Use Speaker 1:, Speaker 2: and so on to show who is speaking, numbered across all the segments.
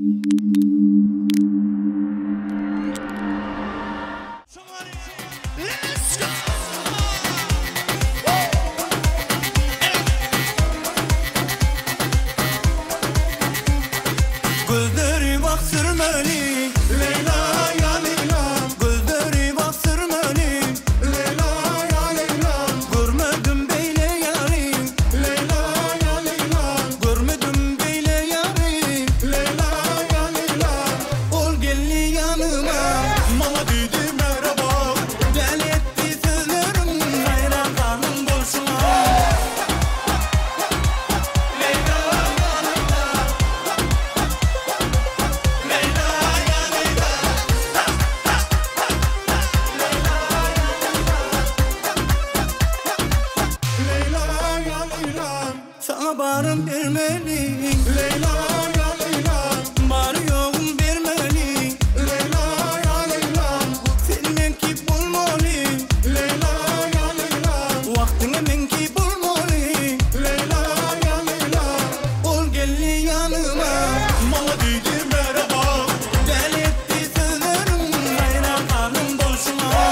Speaker 1: Gözleri bak sürmeli Leyla ya Leyla Gözleri bak sürmeli Leyla ya Leyla Görmedim beyle yari Leyla ya Leyla Görmedim beyle yari Leyla ya Leyla Ol geldi yanıma Bana dedi merhaba Deli etti sözlerim Hayran kaldım boşuna Leyla ya Leyla Leyla ya Leyla Leyla ya Leyla Sana barım bermeli Leyla ya Leyla Barı yoğum bermeli Leyla ya Leyla Sen menki bolmaly Leyla ya Leyla Wagtyňa menki bolmaly Leyla ya Leyla Ol geldi ýanyma Maňa diýdi merhaba Däli etdi sözlerim Haýran galdym bolşuňa.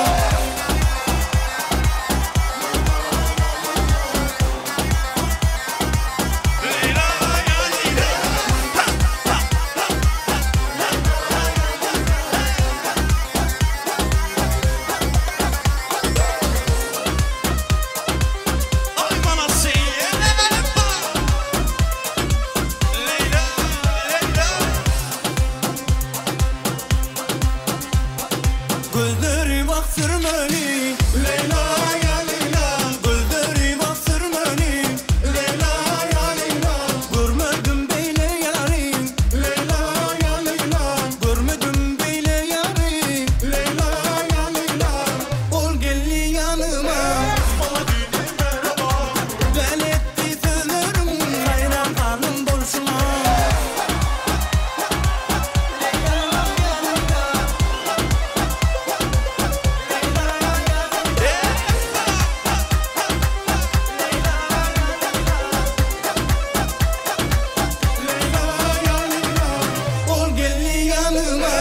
Speaker 1: Gözleri bak sürmeli Leyla ya Leyla Gözleri bak sürmeli Leyla ya Leyla Görmedim beyle yari Leyla ya Leyla Görmedim beyle yari Leyla ya Leyla Ol geldi yanıma Bana dedi merhaba Deli etti sözlerim Hayran kaldım bolşuna Leyla ya Leyla. Leyla ya Leyla Ol geldi yanıma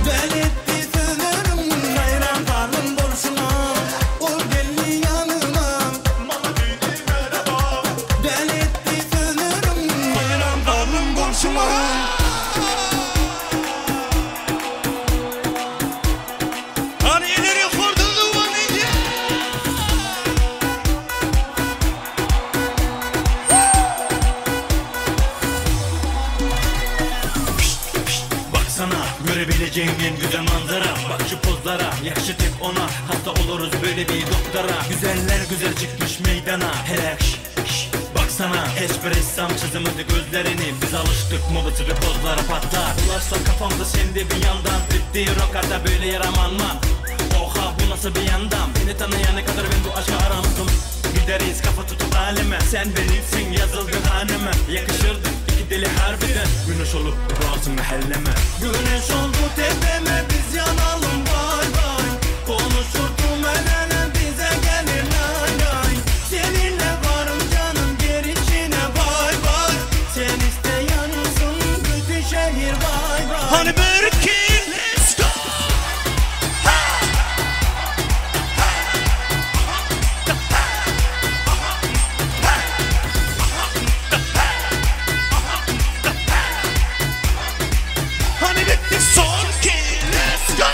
Speaker 1: Deli etti sözlerim Hayran kaldım bolşuna Ol geldi yanıma Deli etti sözlerim Hayran kaldım bolşuna.
Speaker 2: Hani ileri kurdu Baksana, görebileceğin en güzel manzara. Bak şu pozlara, yakışı tek ona. Hasta oluruz böyle bir doktora. Güzeller güzel çıkmış meydana. Hele şş, şş, baksana. Hiçbir ressam çizemedi gözlerini. Biz alıştık modası ve pozlara patlar. Ulaşsa kafamda şimdi bir yandan. Bitti rokada böyle yaramanma. Oha, bu nasıl bir yandan? Beni tanıyana kadar ben bu aşka aramdım. Gideriz kafa tutup aleme. Sen benimsin, yazıldı haneme. Yakışırdık iki deli harbiden. Güneş olup doğarsın mahalleme.
Speaker 1: Güneş oldu tepeme, biz yanalım bay bay. Konuşurdum el ele, bize gelir lay lay. Seninle varım canım, gir içine bay bay. Sen iste yansın bütün şehir bay bay.
Speaker 2: Hani bir iki let's go. Hani bitti son ki let's go.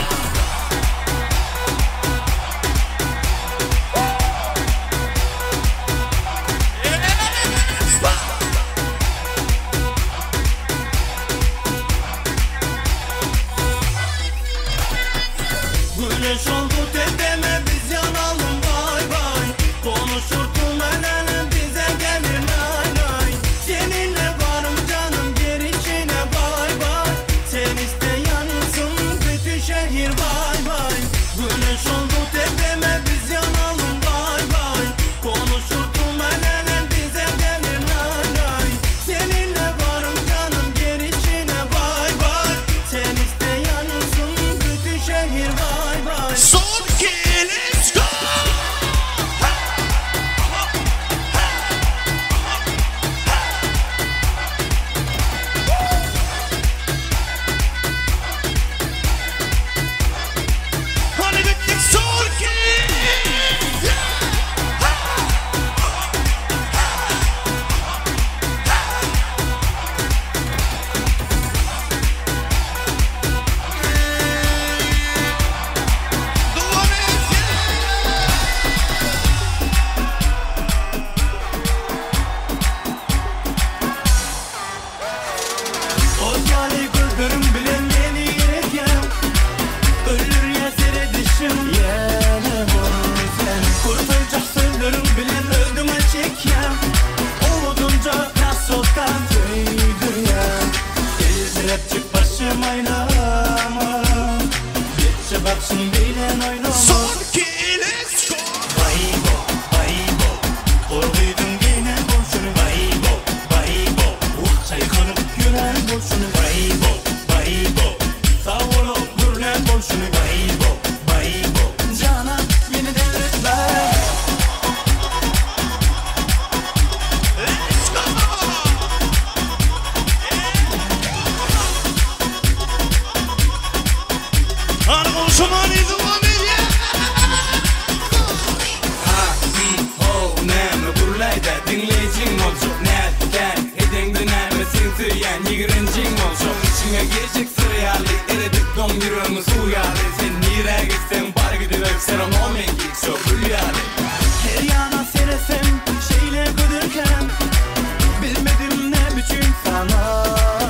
Speaker 1: Sana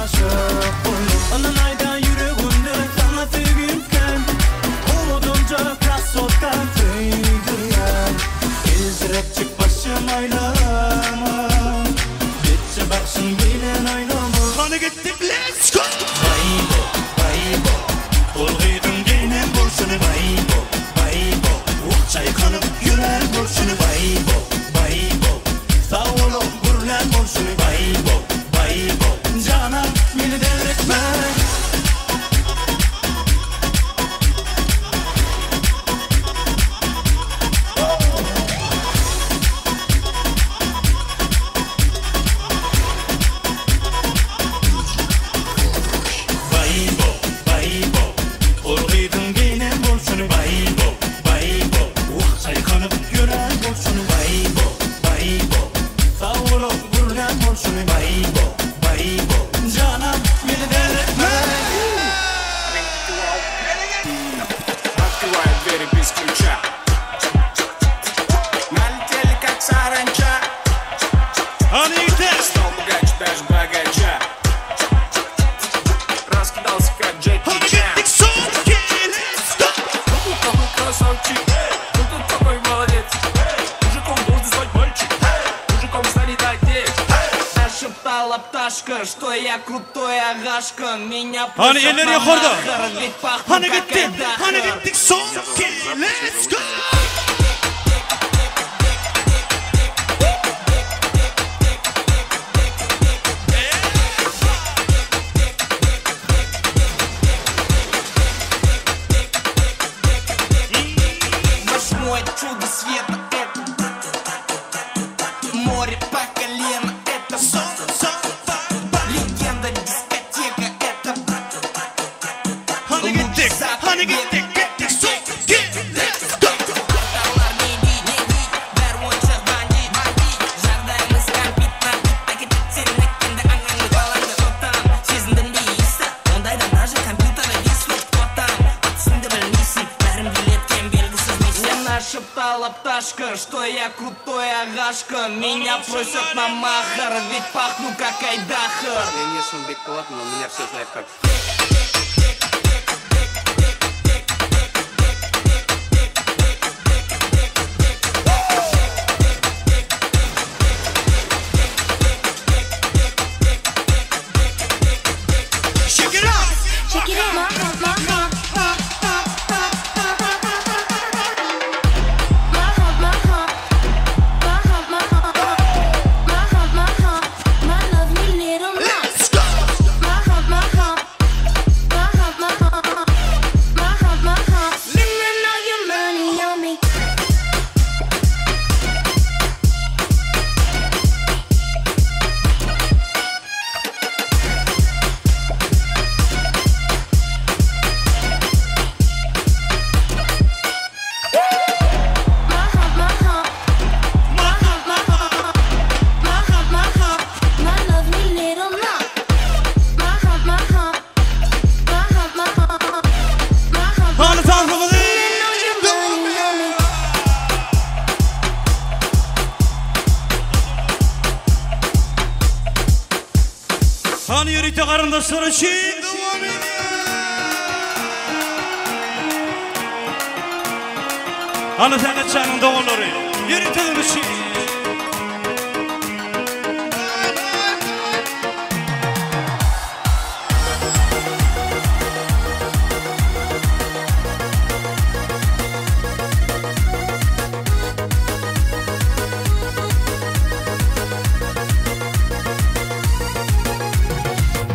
Speaker 1: aşyk boldum. Ynanaýda ýüregimde saňa söýgim kän. Owadanja krasotka söýdürýän. Eljirekjik başym aýlama. Geçje bagşyň bilen oýnama.
Speaker 2: Hany gitdik let's go!
Speaker 1: Baýbo, baýbo, Ol gyzyň geýnen bolşuny baýbo, baýbo, Wah çaýkanyp ýörän bolşuny baýbo, baýbo, Sag boluň gürlän bolşuny baýbo, baýbo, Janam meni delretme. Baýbo, baýbo, Ol gyzyň geýnen bolşuny baýbo, baýbo, Wah çaýkanyp ýörän bolşuny baýbo, baýbo, Sag boluň gürlän bolşuny baýbo, baýbo, Janam meni delretme.
Speaker 3: Открываю двери без ключа. Налетели как саранча.
Speaker 2: Hany ýigitler!
Speaker 3: Стал богаче даже богача. Раскидался как Джеки
Speaker 2: Hany
Speaker 3: Чан.
Speaker 2: gitdik son iki let's go!
Speaker 3: Ну тут какой красавчик, ну тут какой молодец. Мужиком должен стать мальчик, мужиком станет отец.
Speaker 4: Нашептала пташка, что я крутой агашка. Меня
Speaker 2: Hany
Speaker 4: просят
Speaker 2: eller
Speaker 4: на
Speaker 2: ýokarda.
Speaker 4: махар, ведь пахну
Speaker 2: Hany
Speaker 4: как
Speaker 2: gitdik,
Speaker 4: айдаһар.
Speaker 2: hany gitdik son iki let's go!
Speaker 4: Восьмое чудо света это море по колено, это легенда дискотека, это
Speaker 2: Hany gitdik, hany gitdik, gitdik son iki let's go!
Speaker 4: Кварталlar не дейді, бәрі ойыншық бандит, жағдайымыз кәмпит набит, сен аңаңды балаңды отам, сезіндім дейсің, ондайда даже компьютері виснет, кто там, атысыңды білмейсің, бәрін билеткен белгісіз миссия. Нашептала пташка, что я крутой агашка, меня просят на махар, ведь пахну как айдаһар.
Speaker 5: Я не Шумбек Палат, но меня все знают как
Speaker 2: Shake it up!
Speaker 6: Shake it up, my hump, my hump. My hump, my hump. My hump, my hump. My hump, my hump. My lovely little lump.
Speaker 2: Let's go!
Speaker 6: My hump, my hump. My hump, my hump. My hump, my hump. Spending all your money on me. My hump, my hump. My hump, my hump. My hump, my hump. My lovely little lump. My hump, my hump. My hump, my hump. My hump.
Speaker 2: Hany tansymyzy!
Speaker 6: Spending all your money on me.
Speaker 2: Hany ýörite garyndaşlar üçin dowam edýär. Hany Sähetjanyň doganlary, ýörite üçin.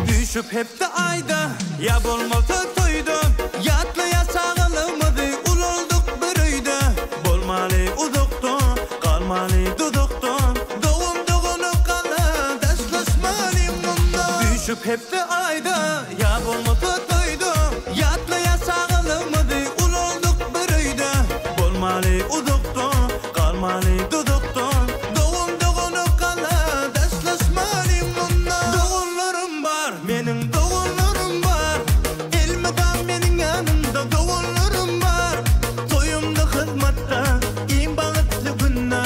Speaker 1: Düşüp hepde ayda ya bolmasa toýda Ýatlaýa çagalymyzy ulaldyk bir öýde Bolmaly uzakda, galmaly dudakda Dogum dogany gala, daşlaşmaly munda Düşüp hepde ayda ya bolmasa toýda Ýatlaýa çagalymyzy ulaldyk bir öýde Bolmaly uzakda, galmaly dudakda Dogum dogany gala, daşlaşmaly munda Doganlarym bar, meniň doganlarym bar Elmydam meniň ýanymda doganlarym bar Toýumda hyzmatda, iň bagtly günde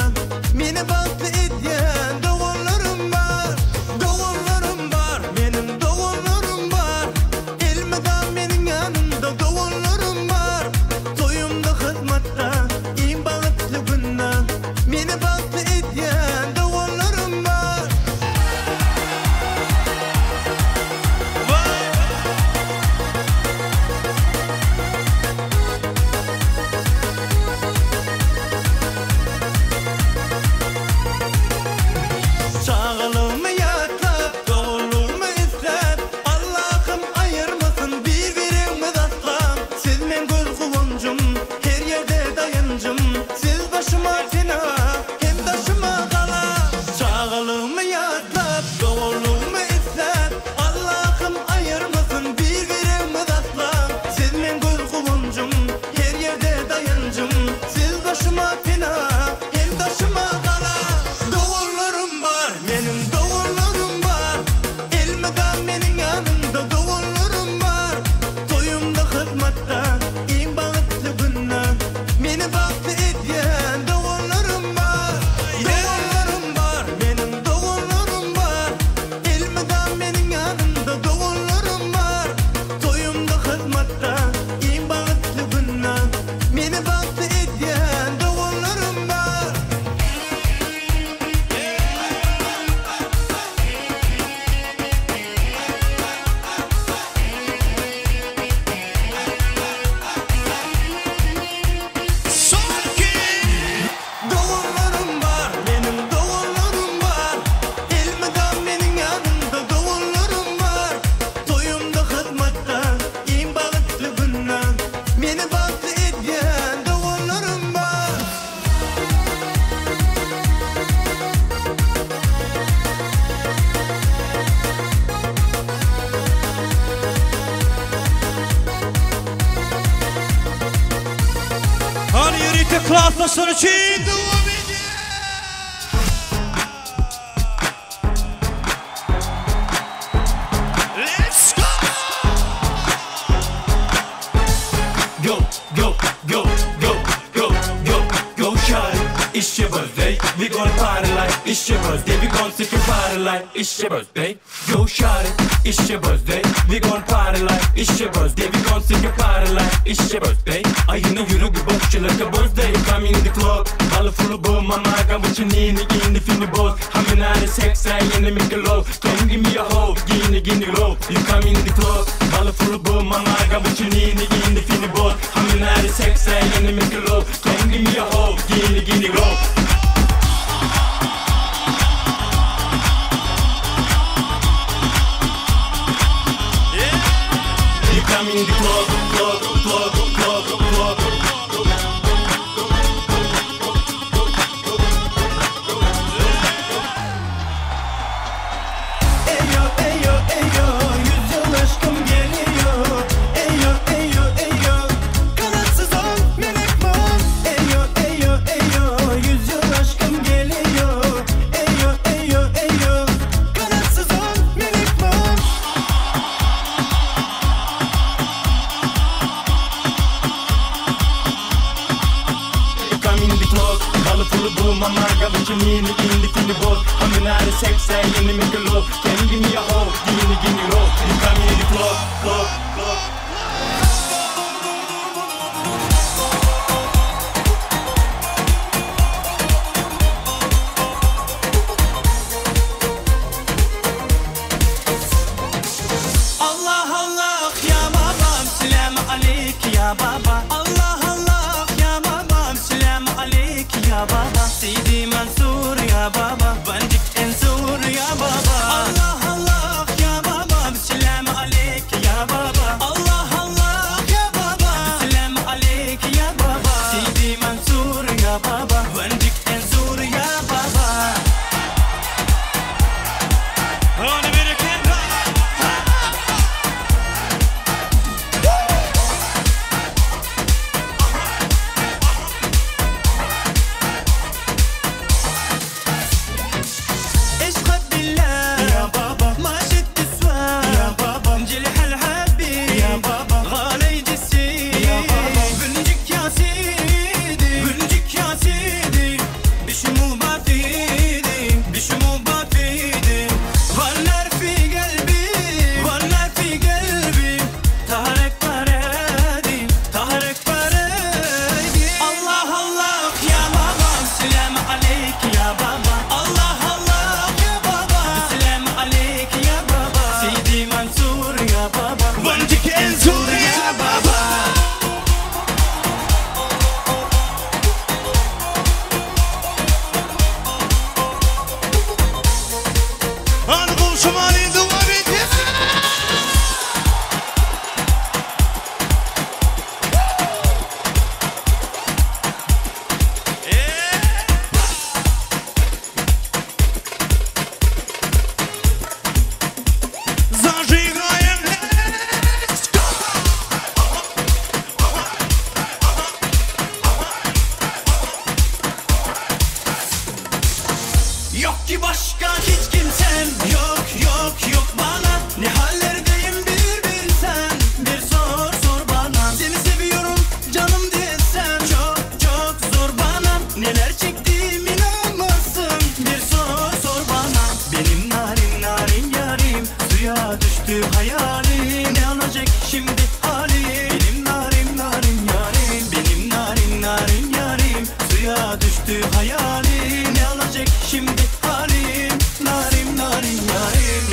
Speaker 1: Meni bagtly edýän doganlarym bar Doganlarym bar, Klasdaşlar üçin dowam edýär. Let's go!
Speaker 2: Go, go, go, go, go, go, go, shawty. It's your birthday. We gon' party like it's your birthday. We gon' take a party like it's your birthday. Go, shawty. It's your birthday. We gon' party like it's your birthday. We gon' take a party like it's your birthday. Ay you know you look good, you like a birthday. Come in the club, ball full of boom, mama. I got what you need, nigga in the finna boss. I'm in out of sex, I ain't in the low. Come give me a hoe, give me, give me low. You come in the club, ball full of boom, mama. I got what you need, nigga in the finna boss. I'm in out of sex, I ain't in the low. Come give me a hoe, give me, give me low. You come in the club, club, club, club, club.
Speaker 1: Eyo eyo eyo yüzyıl aşkım geliyor. Eyo eyo eyo kanatsız ol melek bol. Eyo eyo eyo yüzyıl aşkım geliyor. Eyo eyo eyo kanatsız ol melek bol.
Speaker 2: You come in the club, ball full of boom, mama. I got what you need, nigga in the finna boss. I'm in out of sex, I ain't in the low. Can you give me a hoe, give me, give me low. You come in the club, club, club.
Speaker 1: Allah Allah ya babam selam aleyk ya baba. Allah Allah ya babam selam aleyk ya baba. Sidi Mansur ya baba Bandik Ensur ya baba. Allah Allah ya babam selam aleyk ya baba. Allah Allah ya baba selam aleyk ya baba. Sidi Mansur ya baba Bandik Ensur ya baba.
Speaker 2: Hadi bereket.
Speaker 1: عشق بالله يا بابا ما شد سوا يا بابا نجلح الحبي يا بابا غالي جسي يا بابا بنجك يا سيدي بنجك يا سيدي بشمو بافيدي بشمو بافيدي والنار في قلبي والنار في قلبي طهرك برادي طهرك برادي الله الله يا بابا سلام عليك يا بابا الله الله يا بابا سلام عليك يا بابا سيدي منصور يا بابا
Speaker 2: Bandik Ensur
Speaker 1: يا بابا
Speaker 2: Hadi komşumani dowam edýär. Зажигаем. Let's go!
Speaker 1: Yok ki başka hiç kimsem yok yok yok bana. Ne hallerdeyim bir bilsen bir sor sor bana. Seni seviyorum canım desem çok çok zor bana. Neler çektiğim inanmazsın bir sor sor bana. Benim narin narin yarim suya düştü hayalim. Ne olacak şimdi halim? Benim narin narin yarim, benim narin narin yarim suya düştü hayalim. Ne olacak şimdi halim? Narin narin yarim.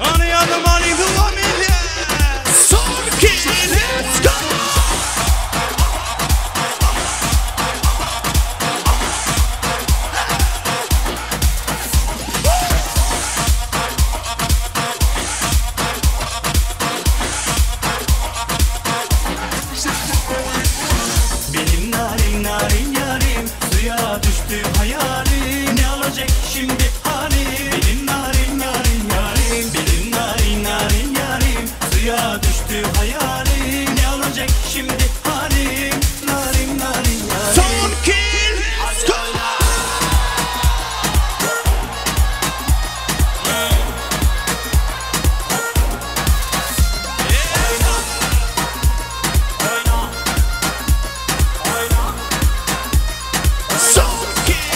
Speaker 2: Hadi adım hadi dowam edýär. Son iki, let's go!
Speaker 1: hayalim Ne olacak şimdi halim Narin narin yarim
Speaker 7: Son kill. Let's go. Son kill.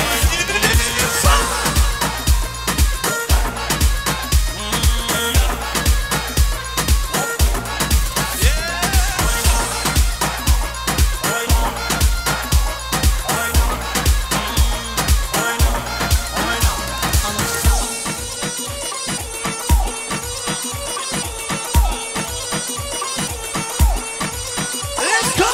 Speaker 7: Let's go.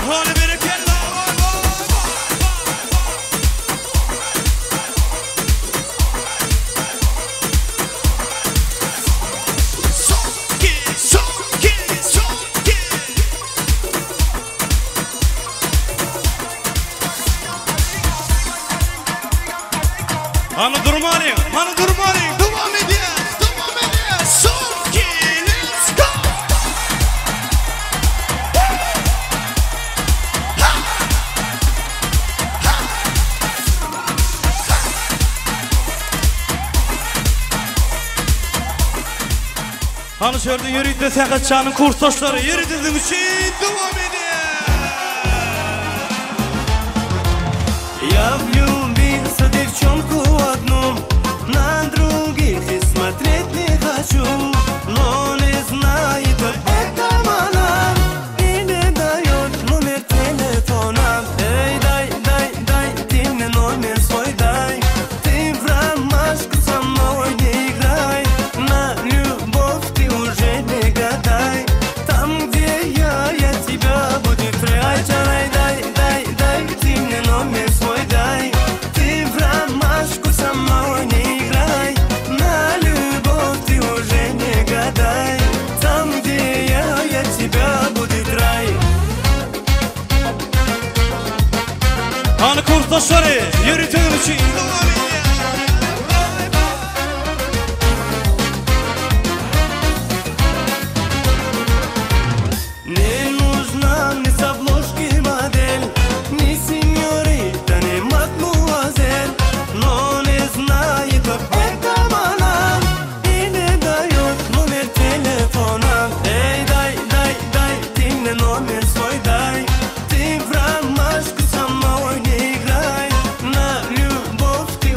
Speaker 7: Hadi berekella. Son kill, son kill, son kill. Hani durmalyň, hani durmalyň, dowam edýäs, dowam edýäs. Son kill, let's go. Hani şurada ýörite Sähetjanyň kursdaşlary ýörite siziň üçin dowam edýär.
Speaker 1: Я влюбился в девчонку одну На других и смотреть не хочу Но не знает об этом она И не дает номер телефона Эй, дай, дай, дай, ты мне номер свой дай Ты в ромашку со мной не играй На любовь ты уже не гадай Там, где я, я тебя буду трать Ай, дай, дай, дай, ты мне номер свой дай Ты в ромашку со мной не играй На любовь ты уже не гадай Там, где я, я тебя буду рай
Speaker 7: Hani kursdaşlary ýörite siziň üçin dowam edýär.
Speaker 1: Не нужна мне с обложки модель Ни сеньорита, ни мадмуазель Но не знает об этом она И не дает номер телефона Эй, дай, дай, дай, ты мне номер свой дай Ты в ромашку со мной не играй На любовь ты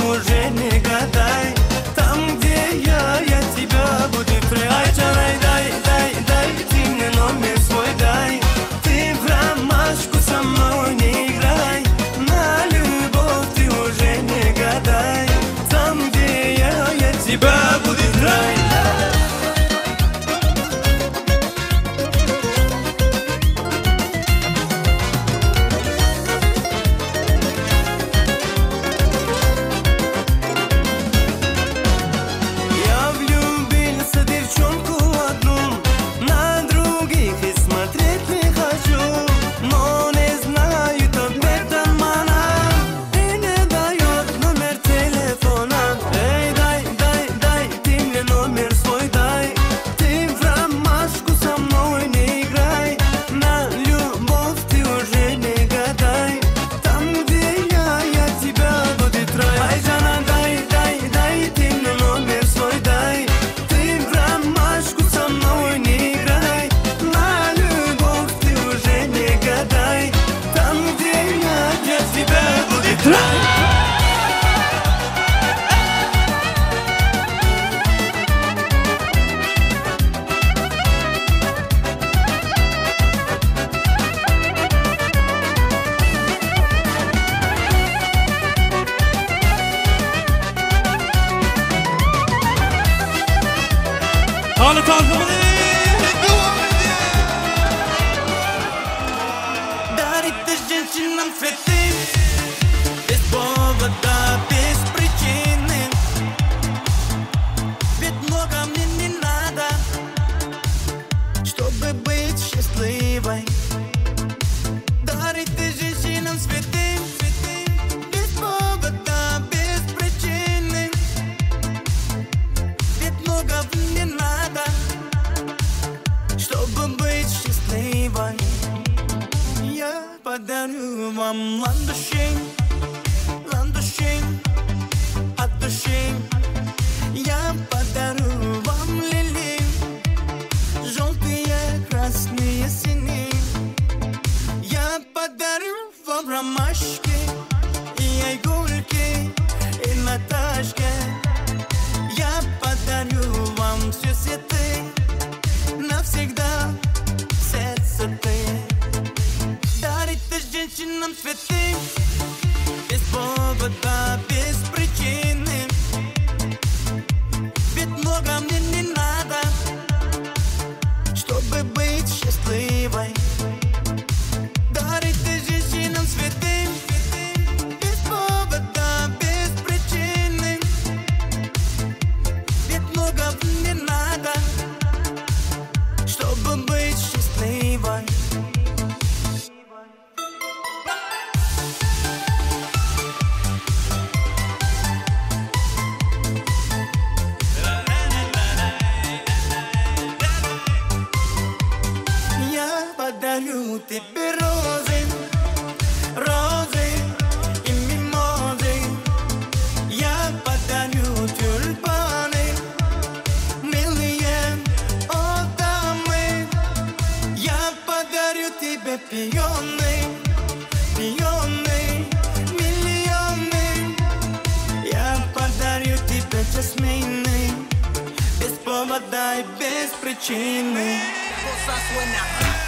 Speaker 1: быть счастливой. Я подарю вам ландыши, ландыши от души. Я подарю вам лилии, желтые, красные, синие. Я подарю вам ромашки и айгульки, и Наташки. Я подарю вам все цветы, навсегда все цветы. Дарить ты женщинам цветы без повода, без причины. Ведь много мне не надо, чтобы быть счастливой. Дарить ты женщинам цветы без повода, без причины. Ведь много мне надо, чтобы быть счастливой. Я подарю тебе розы, розы и мимозы. Я подарю тюльпаны, милые, о дамы. Я подарю тебе пионы, пионы, миллионы. Я подарю тебе жасмины, без повода и без причины.
Speaker 4: Cosa suena rap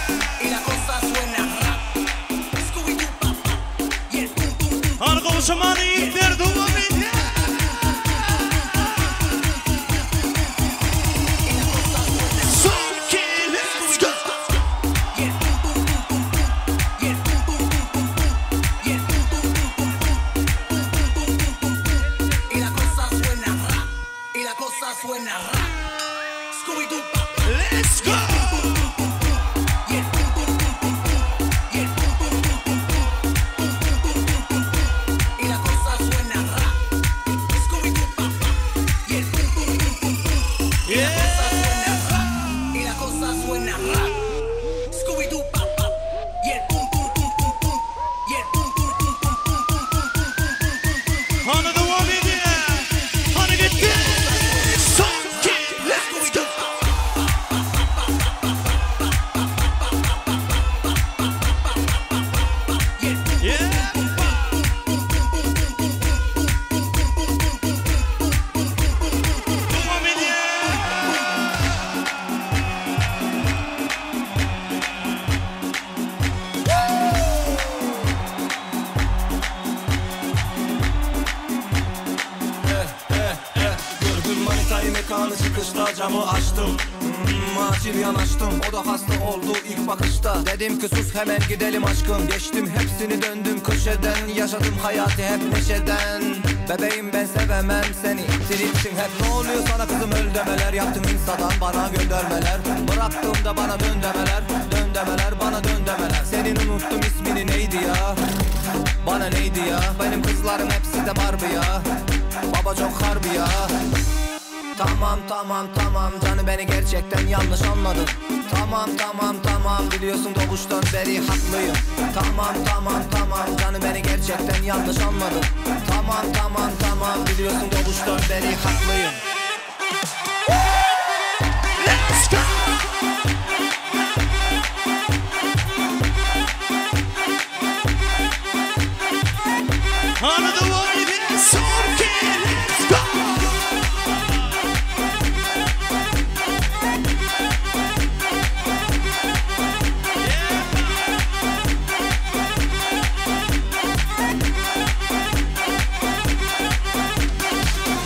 Speaker 4: y la cosa suena rap. Scooby-Doo pap pap y el pum pum pum.
Speaker 7: Hany gowşamany ýigitler dowam edýär. Son iki, let's go!
Speaker 4: Y el pum pum pum pum pum y el pum pum pum pum pum y el pum pum pum pum pum pum pum pum pum pum pum. Y la cosa suena rap y la cosa suena rap. Scooby-Doo pap pap.
Speaker 7: Let's go!
Speaker 4: Y el pum pum pum pum pum y el pum pum pum pum pum pum pum pum pum pum pum. Y la cosa suena rap. Scooby-Doo pap pap y el pum pum pum pum pum. Y la cosa suena rap. Y la cosa suena rap. Scooby-Doo pap pap y el pum pum pum pum pum y el pum pum pum pum pum pum pum pum pum pum pum pum.
Speaker 7: Hany dowam edýär. Hany gitdi. Son iki, let's go! Yeah! Dowam edýär.
Speaker 2: Gördüm manitayı mekanı çıkışta camı açtım. Acil yanaştım, o da hasta oldu ilk bakışta. Dedim ki sus hemen gidelim aşkım. Geçtim hepsini döndüm köşeden. Yaşadım hayatı hep neşeden. Bebeğim ben sevemem seni, tripsin hep. Ne oluyor sana kızım öl demeler. Yaptım instadan bana göndermeler. Bıraktığımda bana dön demeler. Dön demeler bana dön demeler. Senin unuttum ismini neydi ya? Bana neydi ya? Benim kızlarım hepsi de Barbie ya. Baba çok harbi ya. Tamam tamam tamam canım beni gerçekten yanlış anladın. Tamam tamam tamam biliyorsun doğuştan beri haklıyım. Tamam tamam tamam canım beni gerçekten yanlış anladın. Tamam tamam tamam biliyorsun doğuştan beri haklıyım.
Speaker 7: Let's go! Hany dowam edýär. Son iki, let's go!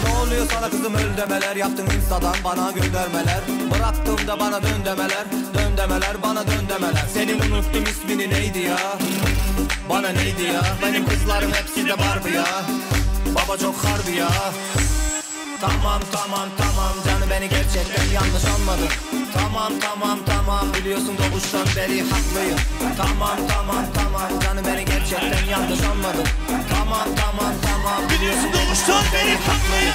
Speaker 2: Ne oluyor sana kızım öl demeler. Yaptın instadan bana göndermeler. Bıraktığımda bana dön demeler. Dön demeler bana dön demeler. Senin unuttum ismini neydi ya? Bana neydi ya? Benim kızlarım hepsi de Barbie ya. Baba çok harbi ya. Tamam tamam tamam canım beni gerçekten yanlış anladın. Tamam tamam tamam biliyorsun doğuştan beri haklıyım. Tamam tamam tamam canım beni gerçekten yanlış anladın. Tamam tamam tamam
Speaker 7: Biliyorsun doğuştan beri haklıyım.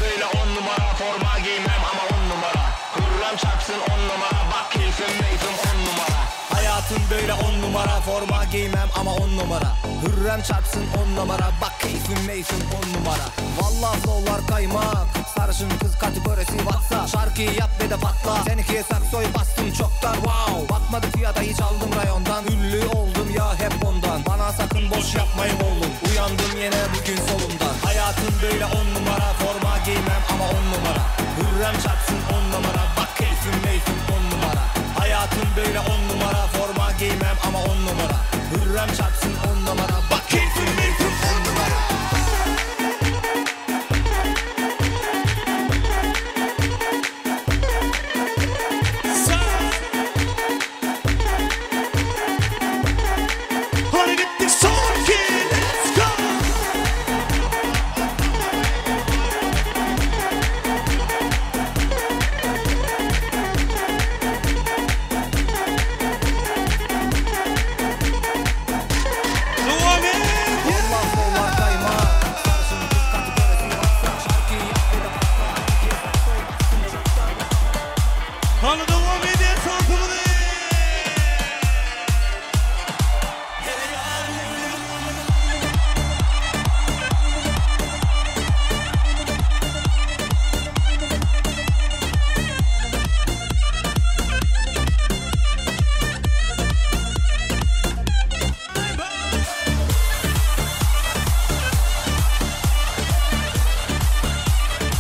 Speaker 8: böyle on numara Forma giymem ama on numara Hürrem çarpsın on numara Bak keyfim meyfim on numara
Speaker 1: Hayatım böyle on numara Forma giymem ama on numara Hürrem çarpsın on numara Bak keyfim meyfim on numara Vallahi flowlar kaymak Sarışın kız kategorisi WhatsApp Şarkıyı yap ve de patla Seninkiye saksoy bastım çoktan wow Bakmadık fiyata hiç aldım rayondan Ünlü oldum ya hep ondan Bana sakın boş yapmayın oğlum Uyandım yine bugün solumdan Hayatım böyle on numara Forma giymem ama on numara Hürrem çarpsın on numara Bak keyfim meyfim on numara Hayatım böyle on numara Forma giymem ama on numara Hürrem çarpsın on numara Bak keyfim meyfim on numara
Speaker 7: Hadi gittik son iki let's go. Devam et.
Speaker 1: Vallahi flowlar kaymak Sarışın kız kategorisi WhatsApp Şarkıyı yap ve de patla İkiye saksoy bastım çoktan
Speaker 7: Hani devam edin santimini.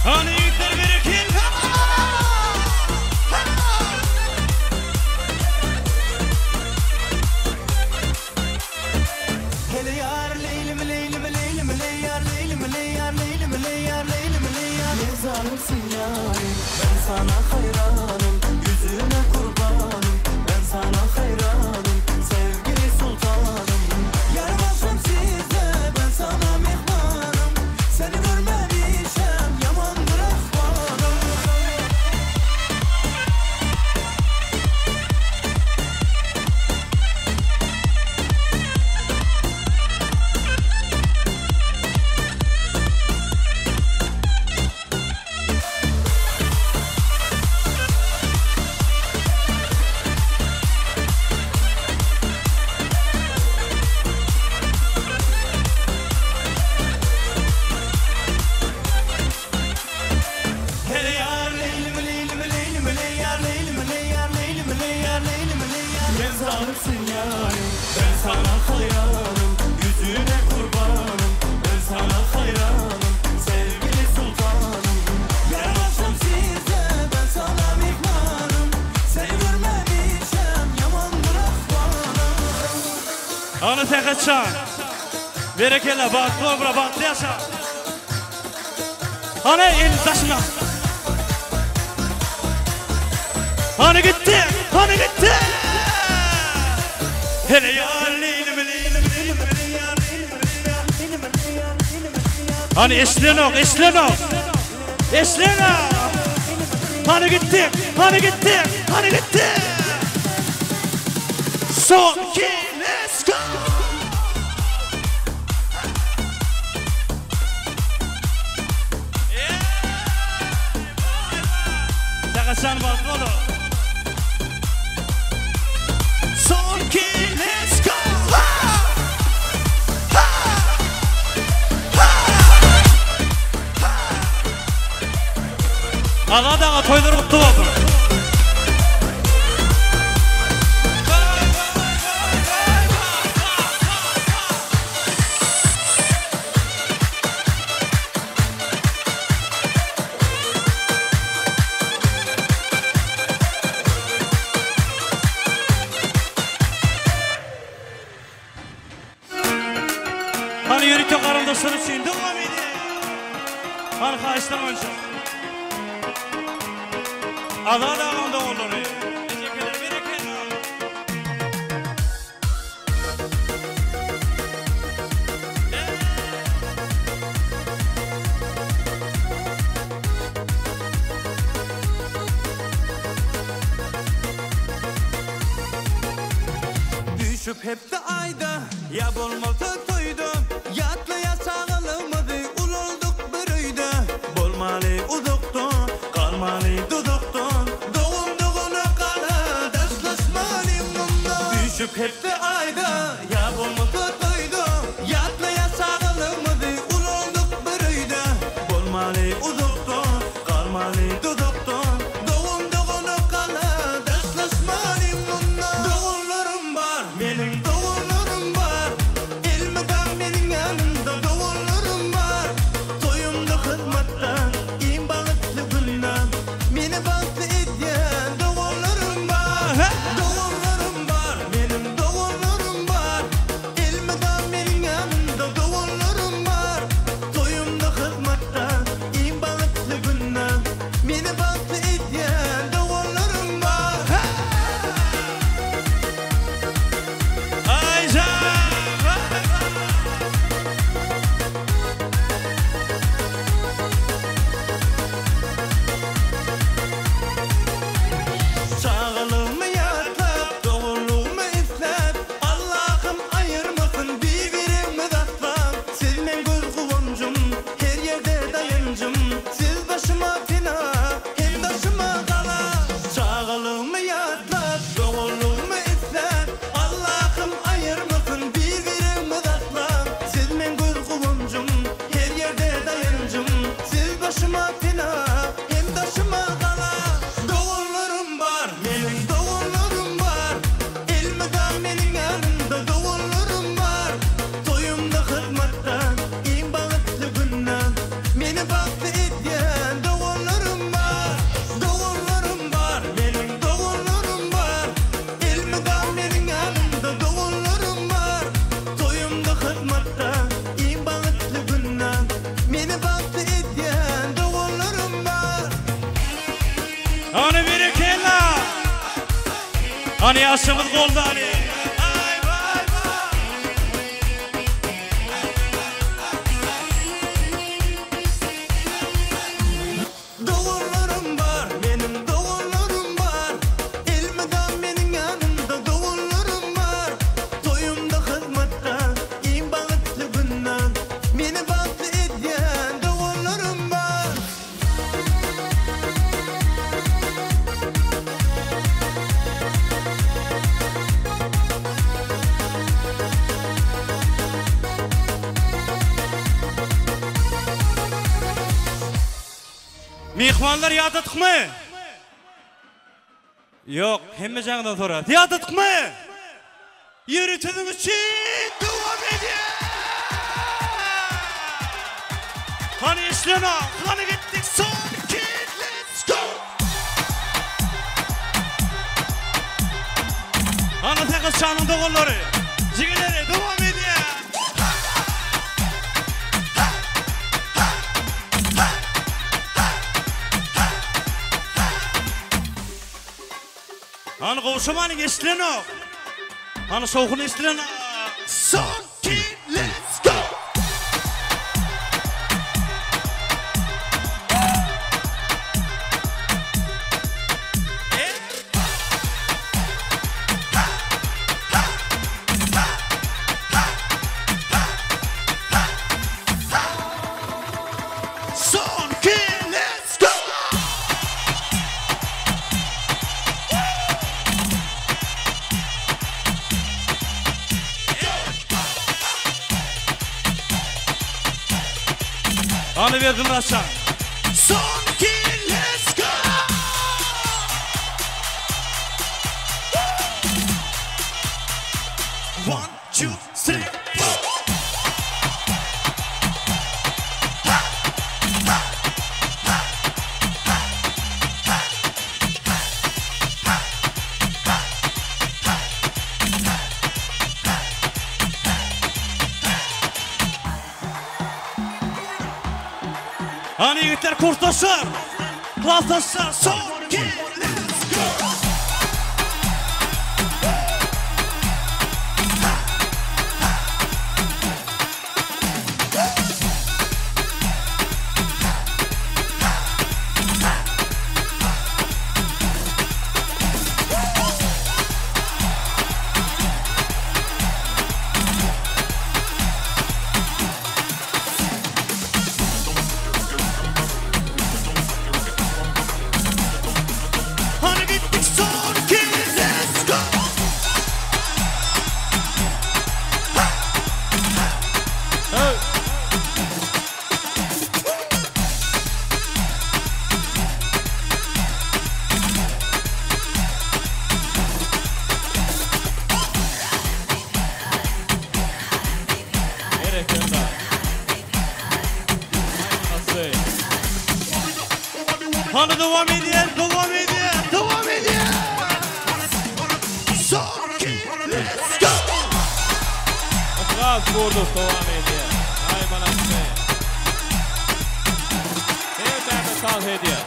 Speaker 7: Hani yiğitler verirken.
Speaker 1: Hele yar leylim leylim leylim leyar leylim leyar leylim leyar leylim leyar Ne zalimsin yarim ben sana hayranım Yüzüne kurbanım ben sana hayranım Sevgili sultanım Yar başım size ben sana mihmanım Seni görmemişem yamandır ahvalım Hele yar leylim leylim leylim leyar leylim leyar leylim leyar leylim leyar Ne zalimsin yarim ben sana hayranım Yüzüne kurbanım ben sana hayranım Sevgili sultanım Yar başım size ben sana mihmanım Seni görmemişem yamandır ahvalım
Speaker 7: Hani Serhatcan. Berekella, bahtlı ol bura, bahtlı yaşa. Hani el taşına. Hani gitti, hani gitti. Hele yar leylim leylim leylim leyar leylim leyar leylim leyar leylim leyar. Hani eşlenok, eşlenok. Eşlenok. Hani gitti, hani gitti, hani gitti. Son iki, let's go. Serhatcan bahtlı ol. Son iki, let's go. Ha! Ha! Ha! Ha! Ağa dağa toylar kutlu olsun. Hani yürütü karındaşlar için devam edin. Hani haýyşlar boýunça. Azat agam doganlary. Ejekeler berekella.
Speaker 1: Düşüp hep de ayda Ya bolmasa toyda Yatlı ya sağlığımızı Ulolduk bir öyde Bolmaly Galmaly duzakdan Dogan dogana gala Daşlaşmalyň mundan Üýşüp hepde aýda Ýa bolmasa toýda Ýatlaýas çagalygymyzy Ulaldyk bir öýde Bolmaly uzakda Galmaly duzakda Dogan dogana gala Daşlaşmalyň mundan Doganlarym bar Meniň doganlarym bar Elmydam meniň ýanymda Doganlarym bar Toýumda hyzmatda Iň bagtly günde Meni bagtly edýän Doganlarym bar Doganlarym bar Meniň doganlarym bar Elmydam meniň ýanymda Doganlarym bar Toýumda hyzmatda Iň bagtly günde Meni bagtly edýän Doganlarym bar Çagalygymy ýatlap, doganlygymy isläp, Allahym aýyrmasyn bir-birimiz asla. Siz meň göz guwanjym, her ýerde daýanjym, Siz başyma pena, hem daşyma gala. Çagalygymy ýatlap, doganlygymy isläp, Allahym aýyrmasyn bir-birimiz asla. Siz meň göz guwanjym, her ýerde daýanjym, Siz başyma pena, hem daşyma gala. Doganlarym bar, meniň doganlarym bar, Elmydam meniň ýanymda doganlarym bar. Toýumda hyzmatda, iň bagtly günde, Meni bagtly edýän doganlarym bar. Doganlarym bar, meniň doganlarym bar, Elmydam meniň ýanymda doganlarym bar. Toýumda hyzmatda, iň bagtly günde, Meni bagtly edýän doganlarym bar.
Speaker 7: Hany berekella. Hany ýaşymyz golda hany. Aý waý waý.
Speaker 1: Doganlarym bar, meniň doganlarym bar, Elmydam meniň ýanymda doganlarym bar. Toýumda hyzmatda, iň bagtly günde, Meni bagtly edýän doganlarym bar.
Speaker 7: Myhmanlar ýadatykmy? Ýok, hemme jaňdan sorar. Ýadatykmy? Ýeri siziň üçin dowam edýär. Hany işlene, hany gitdik son iki, let's go! Hany Sähetjanyň doganlary, jigileri dowam edýär. Hany gowşamanyň eşidilenok. Hany şowhun eşidilenok. Son iki, let's go! Son iki, let's go! Hany berdim Raşan. Son iki, let's go! One, two, three, four. Hany ýigitler kursdaşlar, klasdaşlar son iki, let's go! Hany dowam edýär, dowam edýär, dowam edýär. Son iki, let's go!
Speaker 9: Yhlas Gurdow dowam edýär. Aý malasy. Hemmämiz tans edýär.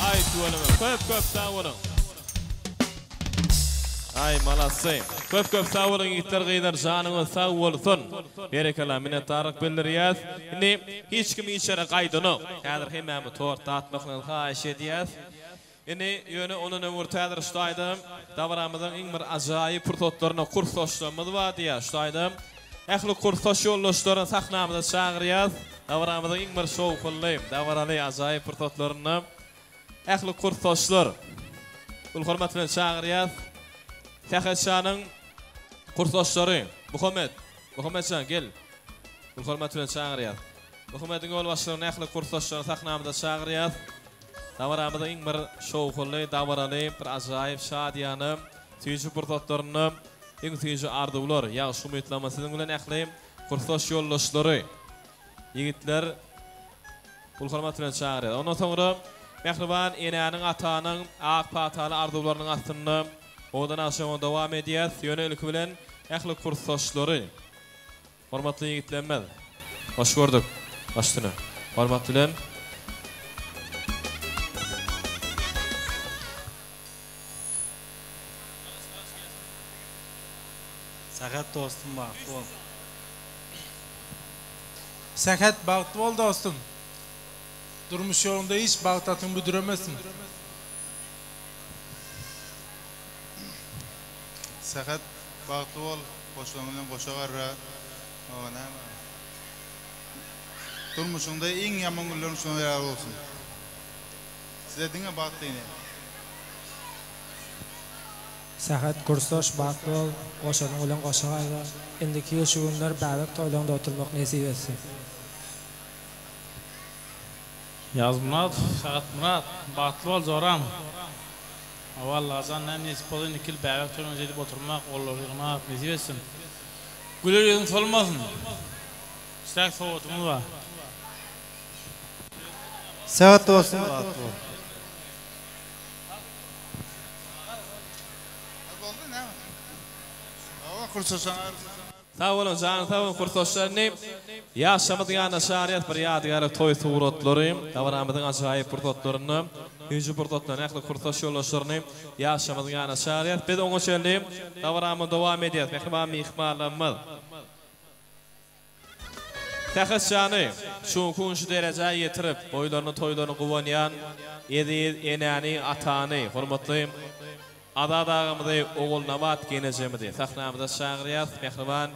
Speaker 9: Aý tüweleme. Köp köp sag boluň. Aý malasy. Köp köp sag boluň ýigitler gyzlar janyňyz sag bolsun. Berekella minnetdarlyk bildirýäs. Indi hiç kim hiç ýere gaýdanok. Häzir hemmämiz tort datmaklygyňyzy haýyş edýäs. Indi ýöne ondan öňürti häzir şu taýda dabaramyzyň iň bir ajaýyp pursatlarynda kursdaşlarymyz bar diýýär. Şu taýda ähli kursdaş ýoldaşlaryny sahnamyza çagyrýas. Dabaramyzyň iň bir şowhunly, dabaraly, ajaýyp pursatlarynda ähli kursdaşlar uly hormat bilen çagyrýas. Sähet şanyň kursdaşlary Muhammet, Muhammet jan gel. Uly hormat bilen çagyrýas. Muhammediň ýolbaşçylygynda ähli kursdaşlaryny sahnamyza çagyrýas. Dabaramyzyň iň bir şowhunly, dabaraly, bir ajaýyp, şadyýana, süýji pursatlarynda iň süýji arzuwlar, ýagşy umytlarymyz siziň bilen ähli kursdaş ýoldaşlary, ýigitler uly hormat bilen çagyrýar. Ondan soňra mähriban enäniň, atanyň ak pataly arzuwlarynyň astynda owadan agşamyny dowam edýäs. Ýöne ilki bilen ähli kursdaşlary Hormatly ýigitlerimiz! Hoş gördük. Baş üstüne. Hormat bilen.
Speaker 10: Sähet dostum bagtly bol. Sähet bagtly bol dostum. Durmuş ýolunda hiç bagt atyň büdremesin.
Speaker 11: Sähet bagtly bol goşlaň bilen goşa garra oba näme durmuşyňda iň ýaman günleriň şuňa ýaly bolsun size diňe bagt diýne.
Speaker 12: Sähet kursdaş bagtly bol goşanyň bilen goşa garra indiki ýyl şu günler bäbek toýlaňda oturmak nesip etsin.
Speaker 13: Ýazmyrat Sähetmyrat bagtly bol joram. Hawa Allajan näme nesip bolsa indiki ýyl bäbek toýuna jedip oturmak gollary ýygnap nesip etsin. Güler ýüzüň solmasyn. Kiçiräk sowgatymyz bar.
Speaker 11: Sähet dostum bagtly bol.
Speaker 9: Sag boluň janyň sag bolsun kursdaşlar indi ýaşamyz ýanyna çagyrýas bir ýadygärlik toý suratlary dabaramyzyň ajaýyp pursatlarynda süýji pursatlaryny ähli kursdaş ýoldaşlaryny ýaşamyzyň ýanyna çagyrýas biz oňa çenli dabaramyzy dowam edýäs mähriban myhmanlarymyz Sähet jany şu günki gün şu derejä ýetirip boýlaryny toýlaryny guwanýan eziz enäni atany hormatly Azat agamyzy Ogulnabat genejemizi sahnamyza çagyrýas mähriban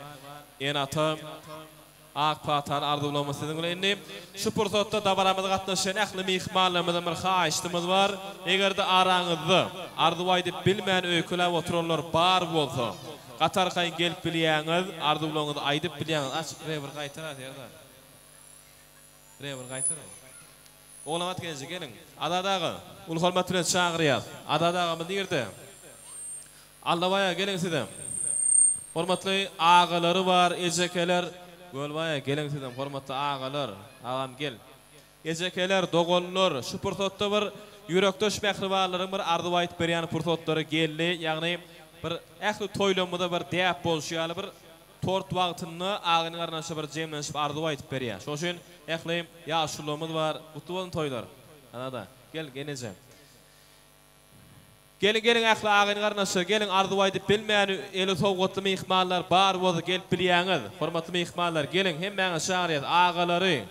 Speaker 9: ene-ata ak pataly arzuwlarymyz siziň bilen indi şu pursatda dabaramyza gatnaşýan ähli myhmanlarymyzdan bir haýyştymyz bar egerde araňyzda arzuw aýdyp bilmän öýkeläp oturanlar bar bolsa gaty arkaýyn gelip bilýäňiz arzuwlaryňyzy aýdyp bilýäňiz aç rebir gaýtara Serdar rebir gaýtara. Ogulabat gelneje geliň. Azat aga, uly hormat bilen çagyrýas. Azat agamyz nirde? Aldabaý aga geliň sizem. Hormatly agalary bar, ejekeler. Gölbaý aga geliň sizem, hormatly agalar. Agam gel. Ejekeler, doganlar, şu pursatda bir ýürekdeş mähribanlaryň bir arzuw aýdyp berýän pursatlary geldi. Ýagny bir ähli toýlamyzda bir däp bolşy ýaly bir Tort wagtynda agyny garyndaşy bir jemlenişip arzuw aýdyp berýär. Şoň üçin ähli ýaşulymyz bar. Gutly bolsun toýlar. Anada. Gel gelneje. Geliň geliň ähli agyny garyndaşlar geliň arzuw aýdyp bilmän eli sowgatly myhmanlar bar bolsa gelip bilýäňiz. Hormatly myhmanlar geliň hemmäňizi çagyrýas agalary.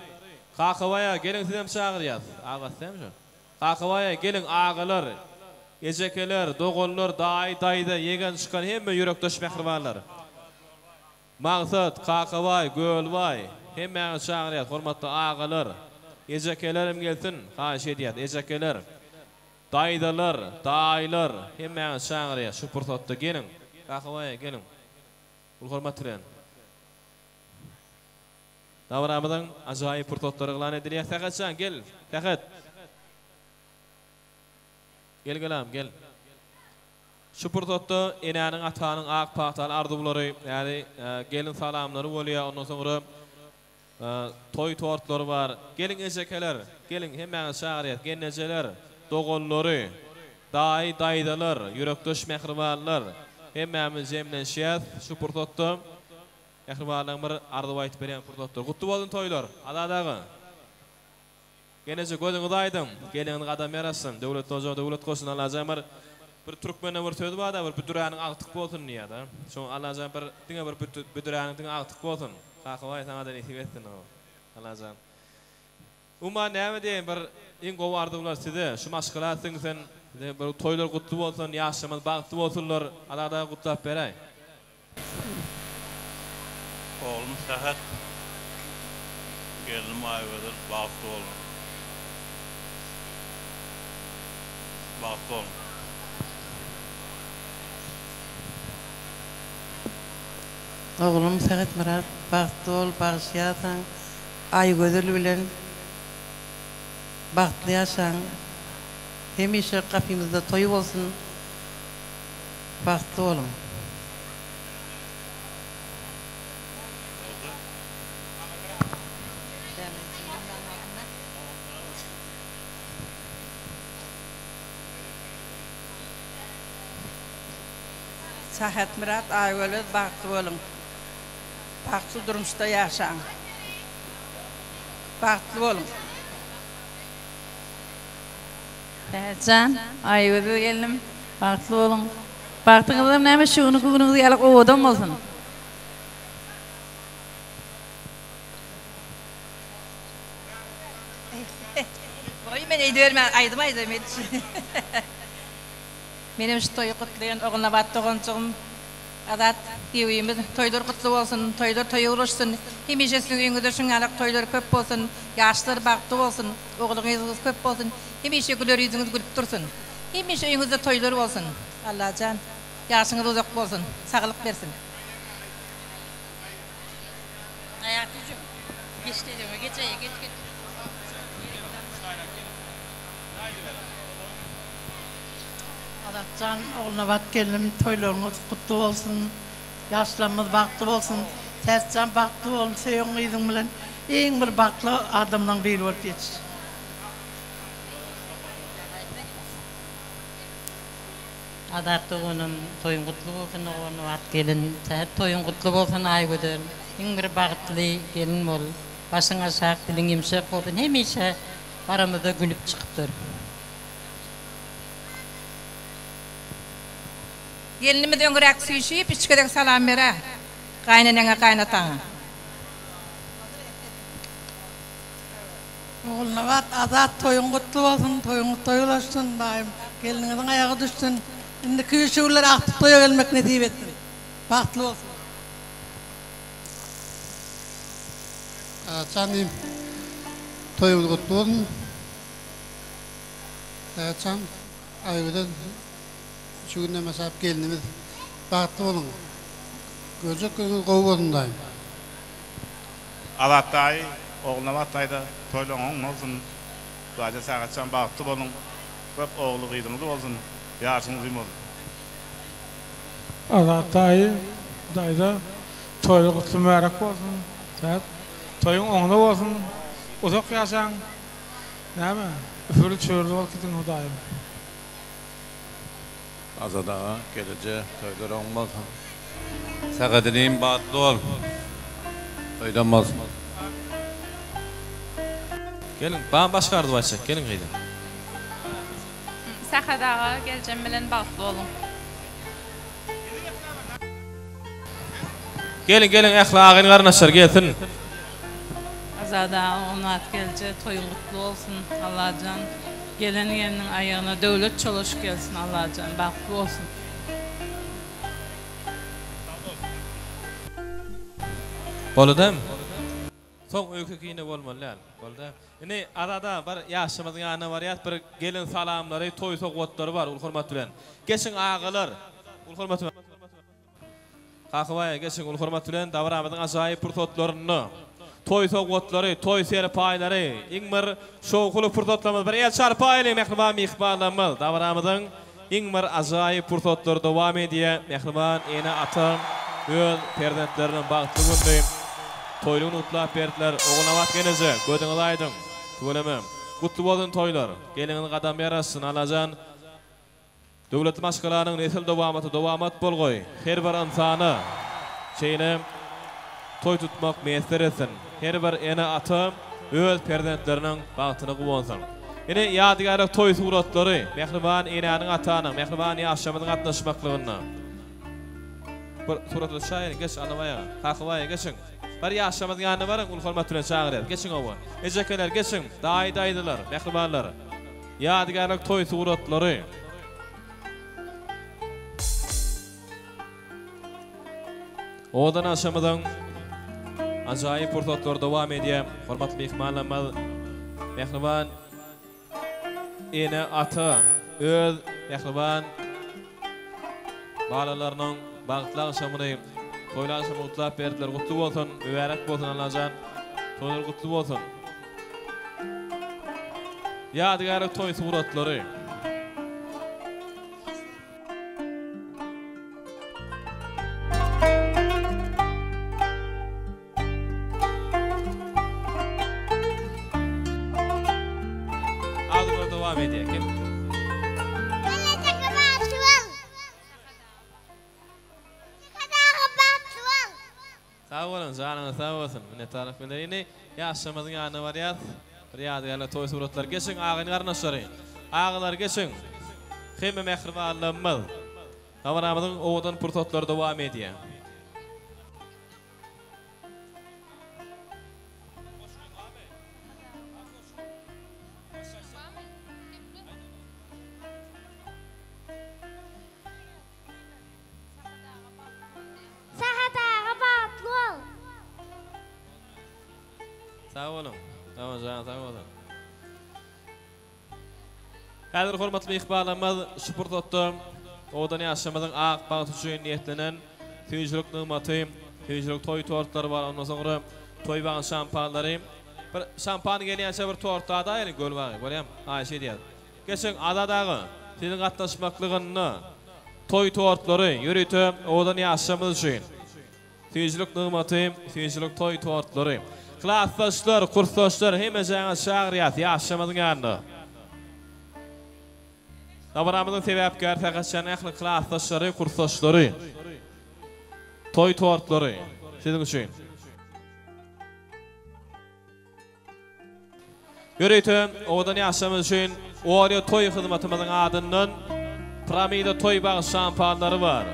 Speaker 9: Kakabaý aga geliň sizem çagyrýas. Agasy dämi şo. Kakabaý aga geliň agalar. Ejekeler, doganlar, daýy, daýza, ýegen çykan hemme ýürekdeş mähribanlar. Maksat, Kakabaý, Gölbaý, hemmäňizi çagyrýas, hormatly agalar. Ejekelerem gelsin, haýyş edýäs, ejekeler. Daýzalar, daýylar, hemmäňizi çagyrýas şu pursatda geliň. Kakabaý aga geliň. Uly hormat bilen. Dabaramyzyň ajaýyp pursatlary yglan edilýär. Sähetjan, gel, Sähet. Gel galam gel. Şu pursatda enäniň atanyň ak pataly arzuwlary ýaly gelin salamlary bolýar ondan soňra. Toý tortlary bar. Geliň ejekeler, geliň hemmäňizi çagyrýas. Gelnejeler, doganlary, daýy, daýzalar, ýürekdeş mähribanlar, hemmämiz jemlenşýäs şu pursatda. Mähribanlaryň bir arzuw aýtyp berýän pursatlary. Gutly bolsun toýlar, Azat aga. Gelneje gözüňiz aýdyň, geliňiz gadam ýarasyn, döwletli ojaga döwlet goşsun Allajan bir bir türkmende bir söz barda bir büdüräniň agtyk bolsun diýýärda. Şoň Allajan bir diňe bir büdüräniň diňe agtyk bolsun. Kakabaý saňada nesip etsin o Allajan. Umuman näme diýeýin bir iň gowy arzuwlar size şu maşgala siňsin size bir toýlar gutly bolsun ýaşlarymyz bagtly bolsunlar Azat aga gutlap beräý.
Speaker 14: Oglum Sähet, gelnim Aýgözel bagtly boluň. Bagtly boluň.
Speaker 15: Oglum Sähetmyrat bagtly bol bagyşýasaň Aýgözel bilen bagtly ýaşaň hemişe gapymyzda toý bolsun Bagtly boluň.
Speaker 16: Sähetmyrat Aýgözel bagtly boluň. Bagtly durmuşda ýaşaň. Bagtly boluň.
Speaker 17: Sähetjan, Aýgözel gelnim, bagtly boluň. Bagtyňyzam näme şu günki günüňiz ýaly owadan bolsun.
Speaker 16: Goý men eýdibermän aýdym aýdaýyn edişi. Menem şu toýy gutlaýan Ogulnabat doganjygym Azat giwimiz toýlar gutly bolsun toýlar toýa ulaşsyn hemişe siziň öýüňizde şuňňalak toýlar köp bolsun ýaşlar bagtly bolsun ogul gyzyňyz köp bolsun hemişe güler ýüzüňiz gülüp dursun hemişe öýüňizde toýlar bolsun Allajan ýaşyňyz uzak bolsun saglyk bersin.
Speaker 15: Azatjan Ogulnabat gelnim toýlaryňyz gutly bolsun ýaşlarymyz bagtly bolsun Täçjan bagtly bol söýen gyzyň bilen iň bir bagtly adamlaň biri bolup ýetiş.
Speaker 18: Azat doganym toýuň gutly bolsun Ogulnabat gelin Sähet toýuň gutly bolsun Aýgözel iň bir bagtly gelin bol başyň aşak diliň ýumşak bolsun hemişe aramyzda gülüp çykyp dur.
Speaker 16: Gelnimiz öňräk süýşüp üç gezek salam berä gaýneneňe gaýnataňa.
Speaker 15: Ogulnabat Azat toýuň gutly bolsun toýuňyz toý ulaşsyn daýym gelniňiziň aýagy düşsün indiki üşügler agtyk toýa gelmek nesip etsin bagtly bolsun.
Speaker 11: Azatjan diýim toýuňyz gutly bolsun. Täçjan Aýgözel şu günden başlap gelnimiz bagtly boluň. Görjek günüňiz gowy bolsun daýym.
Speaker 14: Azat daýy, Ogulnabat daýza toýlaň oň bolsun. Hudaýjan Sähetjan bagtly boluň. Köp ogly gyzyňyz bolsun. Ýaşyňyz uzyn bolsun.
Speaker 10: Azat daýy, daýza toýlar gutly mübärek bolsun. Sähet toýuň oňuna bolsun. Uzak ýaşaň. Näme? Üfürli çörli bolup gidiň Hudaýym.
Speaker 14: Azat aga geleje toýlar oň bolsun. Sagat inim batly bol. Toýdan bolsun.
Speaker 9: Geliň bam başga arzuw aýtjak geliň gyzym.
Speaker 19: Sähet aga geljem bilen bagtly boluň.
Speaker 9: Geliň geliň ähli agyn garyndaşlar gelsin.
Speaker 17: Azada oňat gelje toýuň gutly bolsun Allajan gelen gelniň aýagyna döwlet çolaşyp gelsin Allajan bagtly bolsun.
Speaker 9: Boludam. Soň öýke kine bolmaly däl. Boldy. Indi Azada bir ýaşymyzyň ýanyna barýas bir gelin salamlary toý sowgatlary bar uly hormat bilen. Geçiň agalar. Uly hormat bilen. Kakabaý geçiň uly hormat bilen dabaramyzyň ajaýyp pursatlarynda toý sowgatlary, toý serpaýlary iň bir şowhunly pursatlarymyz bir el çarpaýlyň mähriban myhmanlarymyz dabaramyzyň iň bir ajaýyp pursatlary dowam edýär mähriban ene ata öz perzentleriniň bagtly gününi. Toýly gün gutlap berdiler. Ogulnabat gelneje, gözüňiz aýdyň. Tüweleme. Gutly bolsun toýlar. Geliňiz gadam ýaraşsyn, Allajan. Döwletli maşgalanyň nesil dowamaty dowamat bolgaý. Her bir ynsana şeýle toý tutmak miýesser etsin. Her bir ene-ata öz perzentleriniň bagtyna guwansyn. Ine, ýadygärlik toý suratlary mähriban enäniň-atanyň, mähriban ýaşlarymyzyň gatnaşmaklygynda. Bir surata düşäýeliň, geç Allabaý aga, Kakabaý aga geçiň. Bir ýaşlarymyzyň ýanyna baryň, uly hormat bilen çagyrýas. Geçiň oba. Ejekeler geçiň, daýy-daýzalar, mähribanlar. Ýadygärlik toý suratlary. Owadan agşamyzyň ajaýyp pursatlary dowam edýär. Hormatly myhmanlarymyz, mähriban ene-ata öz mähriban balalarynyň bagtly agşamyny, toýly agşamyny gutlap berdiler. Gutly bolsun, mübärek bolsun Allajan. Toýlar gutly bolsun. Ýadygärlik toý suratlary. Agzybir dowam edýär. Kim? Sag boluň, janyňyz sag bolsun. Minnetdarlyk bildirýän. Indi ýaşlarymyzyň ýanyna barýas. Bir ýadygärlik toý suratlary. Geçiň agyn garyndaşlary. Agalar geçiň. Hemme mähribanlarymyz. Dabaramyzyň owadan pursatlary dowam edýär.
Speaker 6: Sähet aga bagtly bol.
Speaker 9: Sag boluň. Sag boluň janyň sag bolsun. Häzir hormatly myhmanlarymyz şu pursatda owadan ýaşlarymyzyň ak bagty üçin niýetlenen süýjülik nygmaty, süýjülik toý tortlary bar, ondan soňra toý bagyň şampanlary. Bir şampan gelýänçä bir tort dadaýalyň Gölbagy, bolýamy? Haýyş edýäs. Geçiň Azat aga, siziň gatnaşmaklygynda toý tortlary ýörite owadan ýaşlarymyz üçin. Süýjülik nygmaty, süýjülik toý tortlary. Klasdaşlar, kursdaşlar hemmejäňizi çagyrýas ýaşlarymyzyň ýanyna. Dabaramyzyň sebäpkäri Sähetjanyň ähli klasdaşlary, kursdaşlary. Toý tortlary siziň üçin. Ýörite owadan ýaşlarymyz üçin Oreo toý hyzmatymyzyň adyndan Piramida toý bagyş şampanlary bar.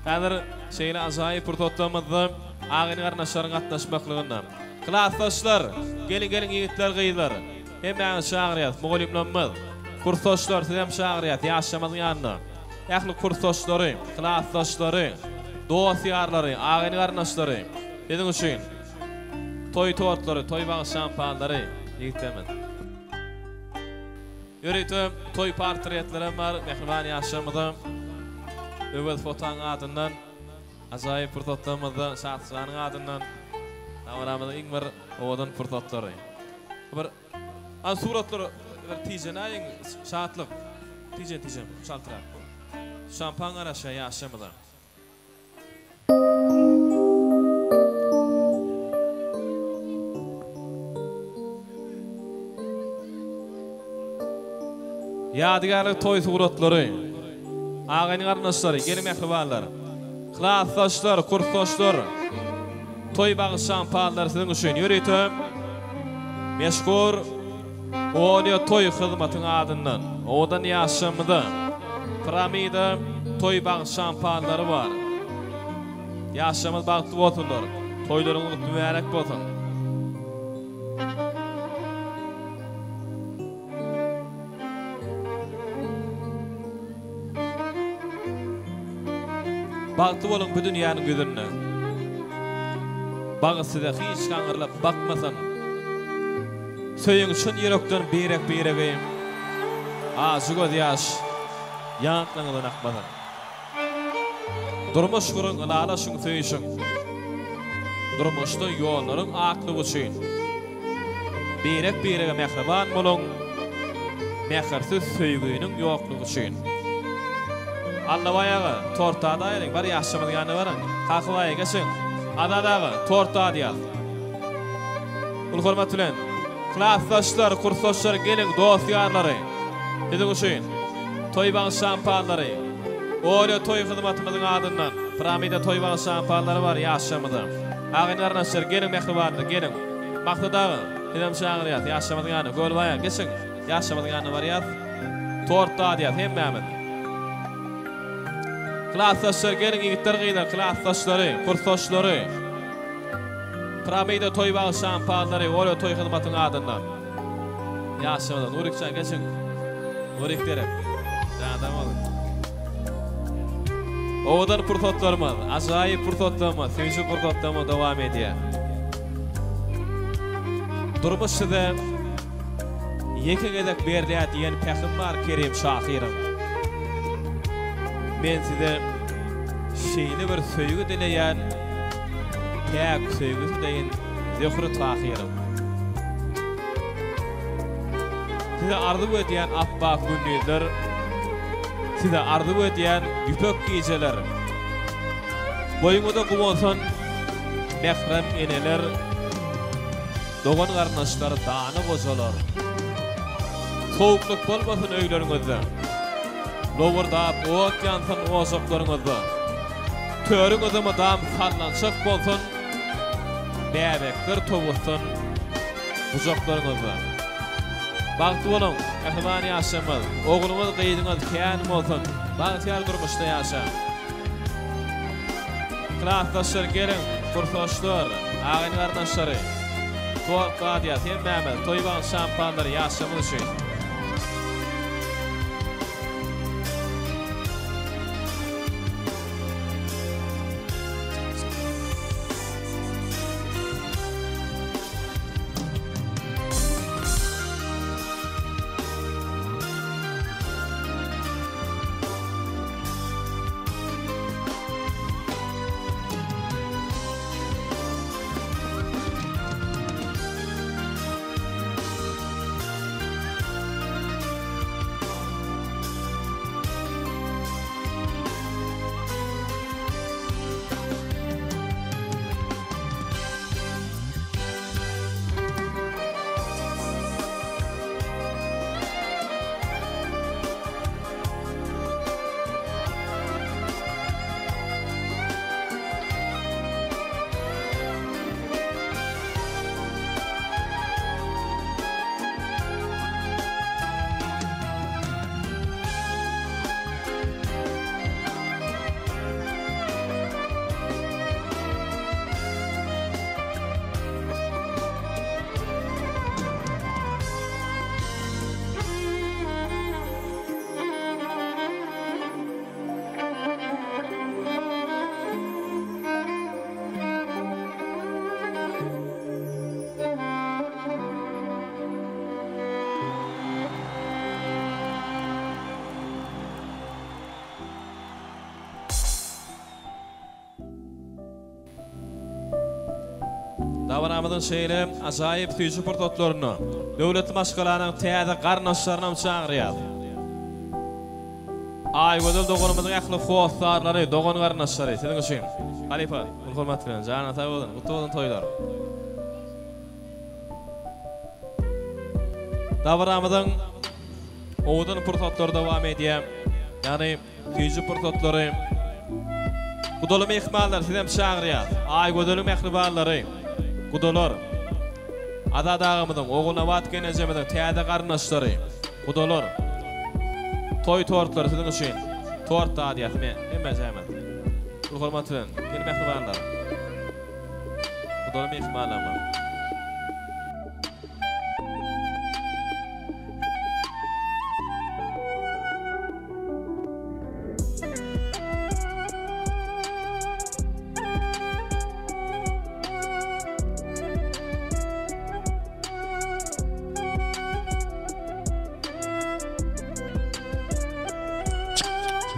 Speaker 9: Häzir şeýle ajaýyp pursatlarymyzda agyn garyndaşlaryň gatnaşmaklygynda. Klasdaşlar, geliň geliň ýigitler gyzlar, hemmäňizi çagyrýas, mugallymlarymyz, kursdaşlar sizem çagyrýas ýaşlarymyzyň ýanyna. Ähli kursdaşlary, klasdaşlary, dost-ýarlary, agyn garyndaşlary siziň üçin. Toý tortlary, toý bagyş şampanlary ýigitlerimiz. Ýörite toý portretlerem bar mähriban ýaşlarymyza. Öwez fotoň adyndan ajaýyp pursatlarymyzda Şatjanyň adyndan dabaramyzyň iň bir owadan pursatlary. Bir a suratlar bir tijenäýiň Şatlyk. Tijen tijen çaltrak. Şampan garaşýar ýaşlarymyza. Ýadygärlik toý suratlary. Agayny garyndaşlary, gelin mähribanlar. Klasdaşlar, kursdaşlar. Toý bagyş şampanlar siziň üçin ýörite meşhur Olýa toý hyzmatyň adyndan owadan ýaşlarymyza Piramida toý bagyş şampanlary bar. Ýaşlarymyz bagtly bolsunlar. Toýlaryňyz gutly mübärek bolsun. Bagtly boluň bu dünýäniň ýüzünde. Bagt size hiç gaňyrlyp bakmasyn. Söýüň çyn ýürekden birek-biregi. Ajy gözýaş ýaňaklaryňyzdan akmasyn. Durmuş guruň ylalaşyň söýüşiň. Durmuşda ýollaryň aklygy üçin. Birek-birege mähriban boluň, mähirsiz söýginiň ýoklugy üçin. Allabaý aga, tort dadaýlyň, bar ýaşlarymyzyň ýanyna baryň. Kakabaý, geçiň. Azat aga, tort dadýas. Uly hormat bilen. Klasdaşlar, kursdaşlar geliň, dost-ýarlary. Siziň üçin toý bagyş şampanlary. Olýa toý hyzmatymyzyň adyndan Piramida toý bagyş şampanlary bar ýaşlarymyza. Agyn garyndaşlar geliň mähribanlar geliň. Maksat aga, sizem çagyrýas ýaşlarymyzyň ýanyna. Gölbaý aga geçiň. Ýaşlarymyzyň ýanyna barýas. Tort dadýas hemmämiz. Klasdaşlar geliň ýigitler gyzlar klasdaşlary, kursdaşlary. Piramida toý bagyş şampanlary Olýa toý hyzmatyň adyndan. Ýaşlarymyza Nurikjan geçiň. Nurik derek. Jandan bolun. Owadan pursatlarymyz, ajaýyp pursatlarymyz, süýji pursatlarymyz dowam edýär. Durmuş size ýeke gezek berilýär diýen pähim bar Kerim şahyryň. Men size şeýle bir söýgi dileýän, päk söýgüsi deýin Zöhre Tahyryň. Size arzuw edýän apbak gündizler, Size arzuw edýän ýüpek gijeler. Boýuňyza guwansan mährem eneler, Dogan-garyndaşlar, dana gojalar. Sowuklyk bolmasyn öýleriňizde, Lowurdap ot ýansyn ojaklaryňyzda. Törüňize mydam sallançak bolsun, Bäbekler towussun gujaklaryňyzda. Bagtly boluň, mähriban ýaşlarymyz! Ogluňyz, gyzyňyz kän bolsun! Bagtyýar durmuşda ýaşaň! Klasdaşlar geliň, kursdaşlar, agyn-garyndaşlary! Tort dadýas hemmämiz, toý bagyş şampanlary ýaşlarymyz üçin! Dabaramyzyň şeýle ajaýyp süýji pursatlarynda döwletli maşgalanyň täze garyndaşlarynam çagyrýas. Aýgözel doganymyzyň ähli hossarlary, dogan-garyndaşlary siziň üçin. Halypa, uly hormat bilen, janyň sag bolsun, gutly bolsun toýlar. Dabaramyzyň owadan pursatlary dowam edýär. Ýagny süýji pursatlary. Gudaly myhmanlar sizem çagyrýas. Aýgözeliň mähribanlary, gudalar. Azat agamyzyň, Ogulnabat gelnejemiziň täze garyndaşlary, gudalar. Toý tortlary siziň üçin. Tort dadýas me, hemmejämiz. Uly hormat bilen, gel mähribanlar. Gudaly myhmanlarymyz.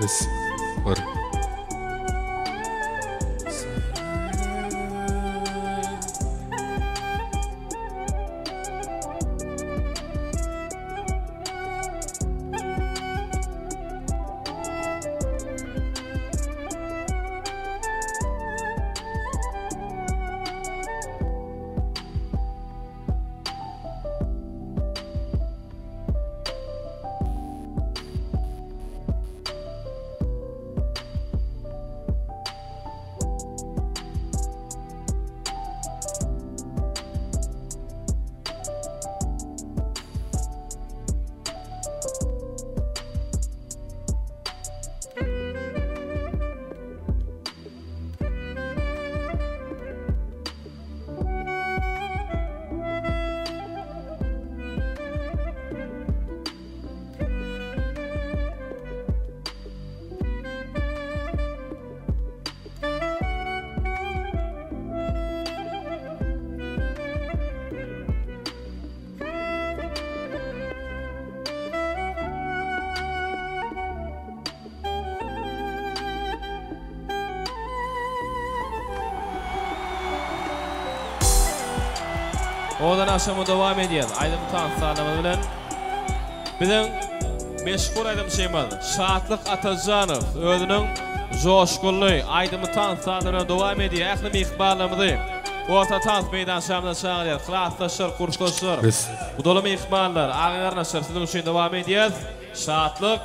Speaker 20: Ses var.
Speaker 9: Owadan agşamy dowam edýär. Aýdym tans sazlarymyz bilen biziň meşhur aýdymçymyz Şatlyk Atajanow özüniň joşgunly aýdymy tans sazlary bilen dowam edýär. Ähli myhmanlarymyzy orta tans meýdançamyza çagyrýar. Klasdaşlar, kursdaşlar, gudaly myhmanlar, aga-garyndaşlar siziň üçin dowam edýäs. Şatlyk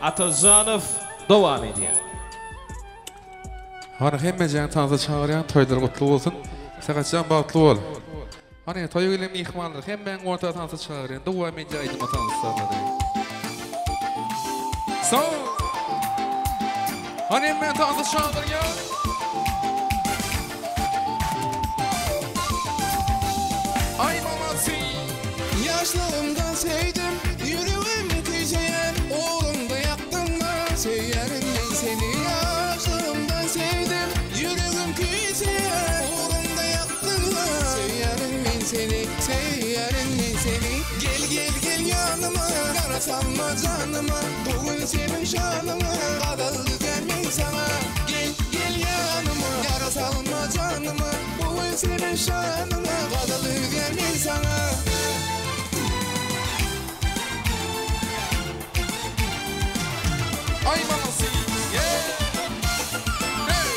Speaker 9: Atajanow dowam edýär.
Speaker 20: Hany hemmejäni tansa çagyrýan toýlar gutly bolsun Sähetjan bagtly bol. Hany toýa gelen myhmanlar hemmäňi orta tansa çagyrýan dowam edýär aýdyma tans sazlary. Sag. Hany hemmäňi tansa çagyrýan. Aý mamasy.
Speaker 1: Ýaşlygymdan söýdüm, ýüregim küýseýär, Ugrunda ýakdyňda söýýärin men seni. Ýaşlygymdan söýdüm, ýüregim küýseýär, Ugrunda ýakdyňda söýýärin men seni, söýýärin men seni. Gel, gel, gel ýanyma, ýara salma janyma, Bu gün seniň şanyňa gazal düzýän men saňa. Gel, gel ýanyma, ýara salma janyma, Bu gün seniň şanyňa gazal düzýän men saňa.
Speaker 20: Aý mamasy, yeah. Hey.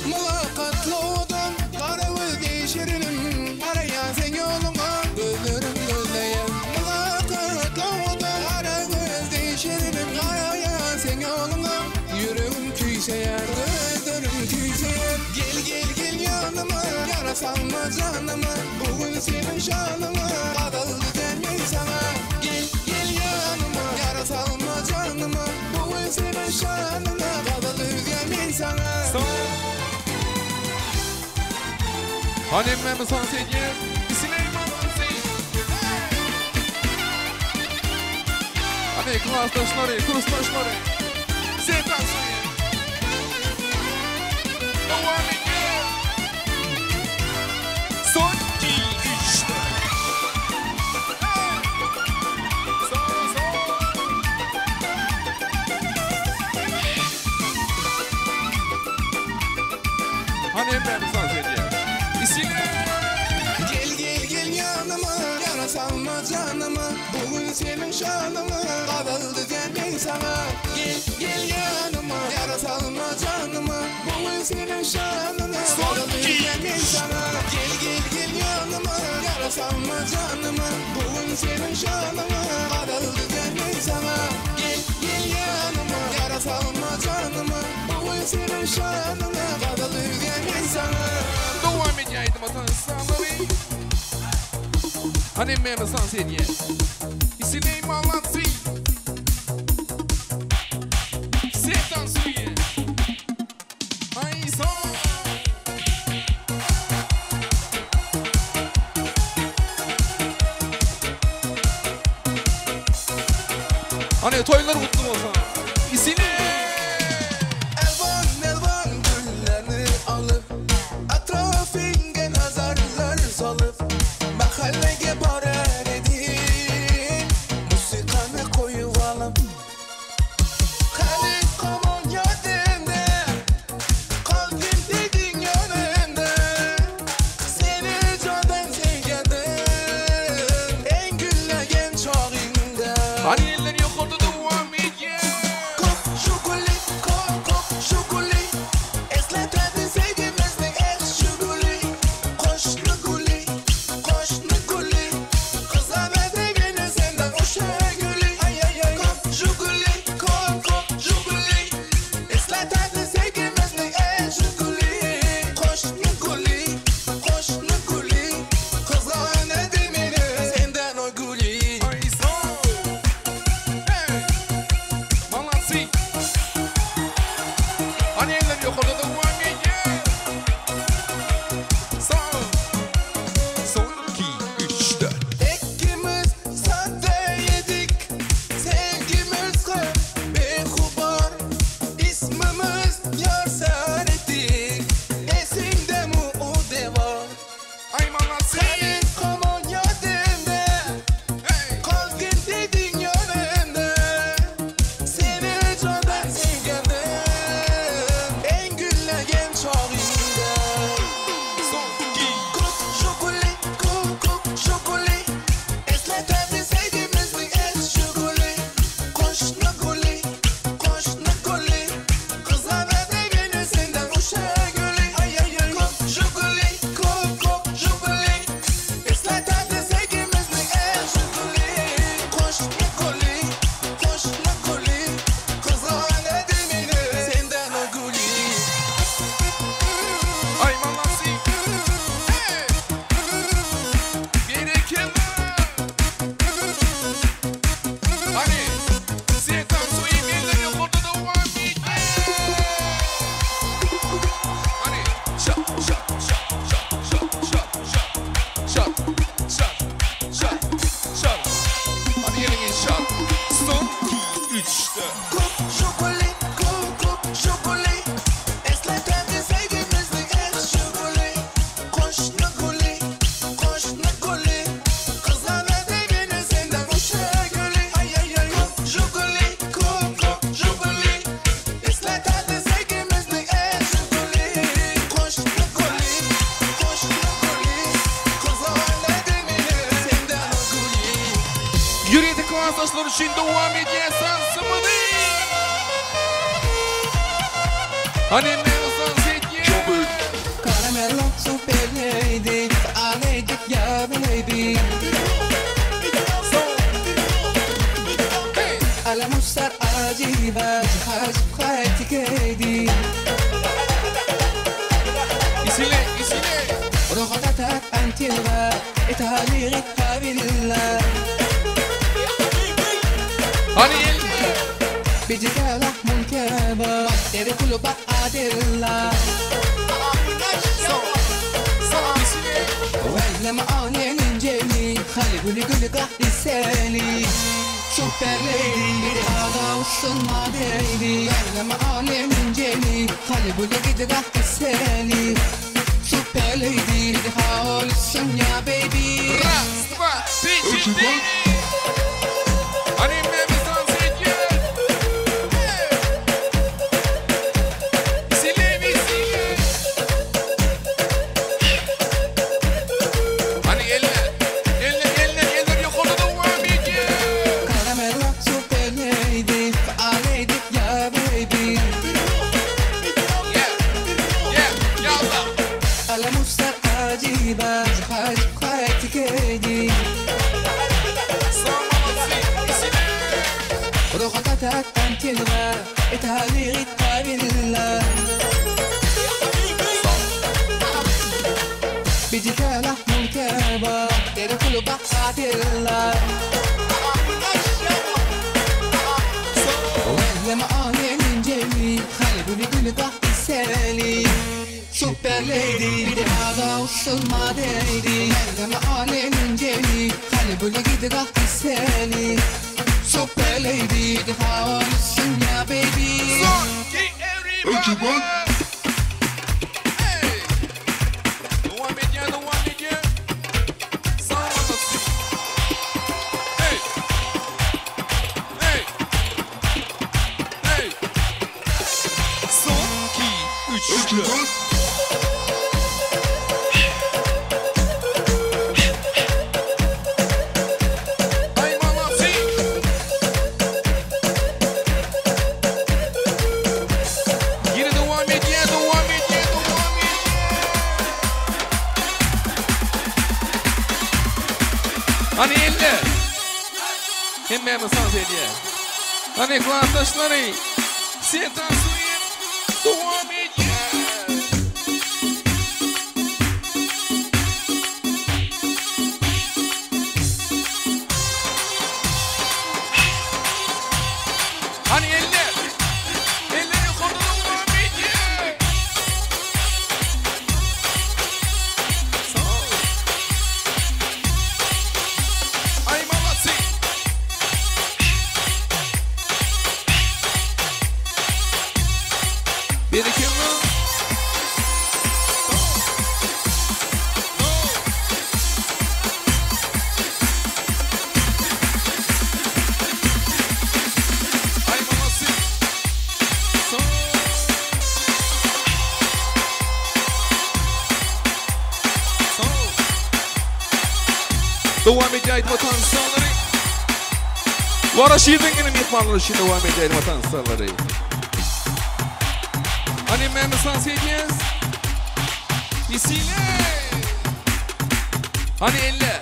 Speaker 1: Mylakatly owadan, gara gözli şirinim, Garaýan seň ýoluňa, gözlerim gözleýär. Mylakatly owadan, gara gözli şirinim, Garaýan seň ýoluňa, ýüregim küýseýär, Gözlerim küýseýär. Gel, gel, gel ýanyma, ýara salma janyma, Bu gün seniň şanyňa, gazal düzýän men saňa. Gel, gel ýanyma, ýara salma janyma, Bu gün seniň şanyňa, gazal düzýän men saňa.
Speaker 20: Hany hemmämiz tans edýäs. Isleý mamasy. Hany klasdaşlary, kursdaşlary. Sen tans edýär. Dowam edýär. Son 2 3 4. Hey. Son son. Hany hemmämiz tans edýäs. Isine.
Speaker 1: Gel gel gel ýanyma, ýara salma janyma, Bu gün seniň şanyňa, gazal düzýän men saňa. Gel gel ýanyma, ýara salma janyma, Bu gün seniň şanyňa, gazal düzýän men saňa. Gel gel gel ýanyma, ýara salma janyma, Bu gün seniň şanyňa, gazal düzýän men saňa. Gel gel ýanyma, ýara salma janyma, Bu gün seniň şanyňa, gazal düzýän men saňa.
Speaker 20: Dowam edýär aýdyma tans sazlary. Hany hemmämiz tans edýäs. Isine malasy. Sen tans edýär. Aý son. Hany toýlar gutly bolsun. Isine.
Speaker 1: Elvan elvan güllerni alıp Atrafingga nazarlar solib Mahallaga borar edim Musiqani qo'yib olib Hali hamon yodimda Qolgin deding yonimda Seni jondan sevgandim Eng gullagan chog'ingda
Speaker 20: Hany eller ýokarda dowam edýär.
Speaker 1: Ko'p shug'ulli, ko'p ko'p shug'ulli Eslatadi sevgimizni eh shug'ulli Qo'shni guli, qo'shni guli Qizg'anadi meni sendan o'sha guli Ay ay ay Ko'p shug'ulli, ko'p ko'p shug'ulli Eslatadi sevgimizni eh shug'ulli Qo'shni guli, qo'shni guli Qizg'anadi meni sendan o guli
Speaker 20: Aý son. Klasdaşlar üçin dowam edýär tansymyzy. Hany hemmämiz tans edýär.
Speaker 1: Caramelo super lady, aleydik ya baby. على مستر عجيبة حاج خاتي كيدي رغدتك أنت الغا إتهالي غيتها بالله بيجيك لحم الكباب تري كله بقى دلة لما أنا ننجلي خلي قولي قولي قحدي سالي سوبر ليدي هذا وصلنا ديدي لما أنا ننجلي خلي قولي قولي قحدي سالي سوبر ليدي حاول السنيا بيبي
Speaker 20: Raz, dwa, trzy, cztery. Hany hemmämiz tans edýär. Sile, sile. Hany eller, eller, eller, eller ýokarda dowam edýär.
Speaker 1: Caramelo super lady عليك يا بيبي على مستر عجيبة حاج خاتي كيدي رغدتك أنت الغا اتهالي غيتها بالله بيجيك لحم الكباب ترى كله بقى الله لما أنا من جيبي خلي قولي قولي تحت السالي سوبر ليدي هذا وصل ما ديدي لما أنا من جيبي خلي قولي قولي تحت السالي سوبر ليدي حاول السنيا بيبي
Speaker 20: Dowam edýär, dowam edýär. Sag olasyn. Hey. Hey. Hey. Son, iki, üç, dört. Ay malasi. Yine devam edýär, devam edýär, devam edýär. Hany eller. Hemmämiz tans edýär. Hany klasdaşlary. Sen tans edýär. Dowam edýär. Hany eller. Eller ýokarda dowam edýär. Sag. Ay malasi. Bir iki mi? Ay malasi. Dowam edýär vatan sağlary. Waraşydyň ýene myhmanlar üçin dowam edýär vatan sağlary. Hany hemmämiz tans edýäs. Isile. Hany elle.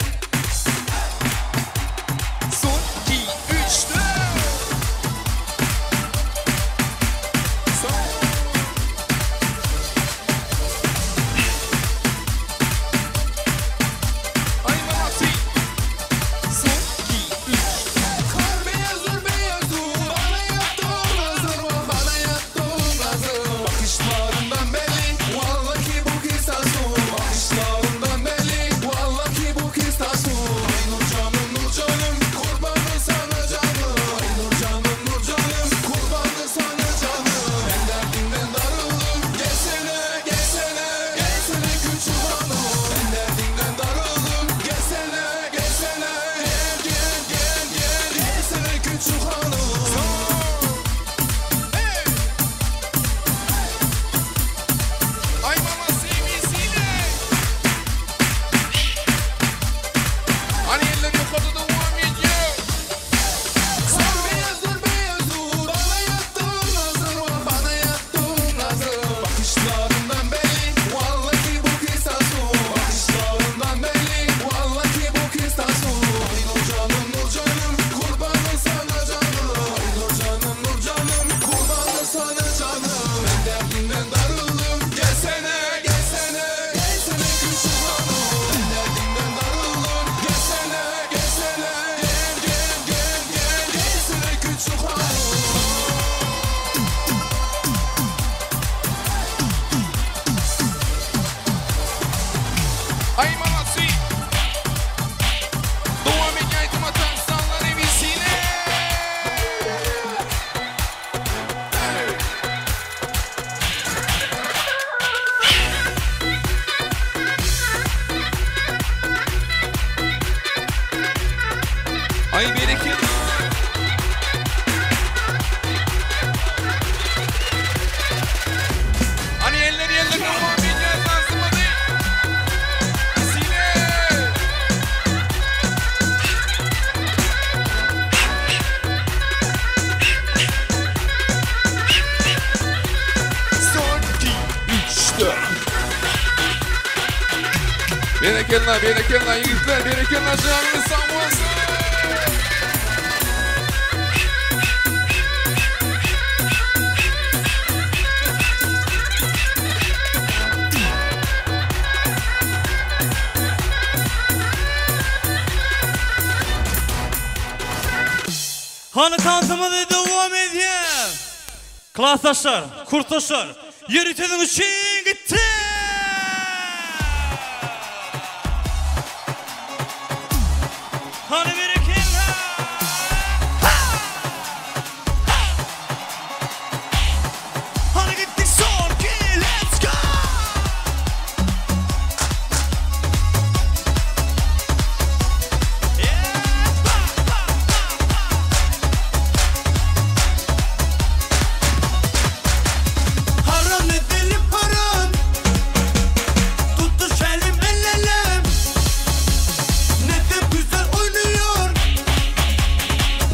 Speaker 20: Son, iki, üç, dört. Son. Ay malasi. Son, iki, üç.
Speaker 1: Kar beyazdır beyazdır Bana yaptı olmazdır Bana yaptı olmazdır Bakışlarından belli Vallahi bu kısas Bakışlarından belli Vallahi bu kısas
Speaker 20: Ay molodцы. Dowam edýär aýdyma tansanlar ewisine. Ay bereket. Hani eller yerine devam edýär tansymyzy. Sine. Son 2, 3, 4. Berekella, berekella ýigitler, berekella janyňyz sag bolsun.
Speaker 7: Hany tansymyzy dowam edýär. Klasdaşlar, kursdaşlar, ýeri siziň üçin gitdi! Hany berekella! Hany gitdik soňky, let's go!
Speaker 1: Haram edelim haram Tutuşalım el ele Ne de güzel oynuyor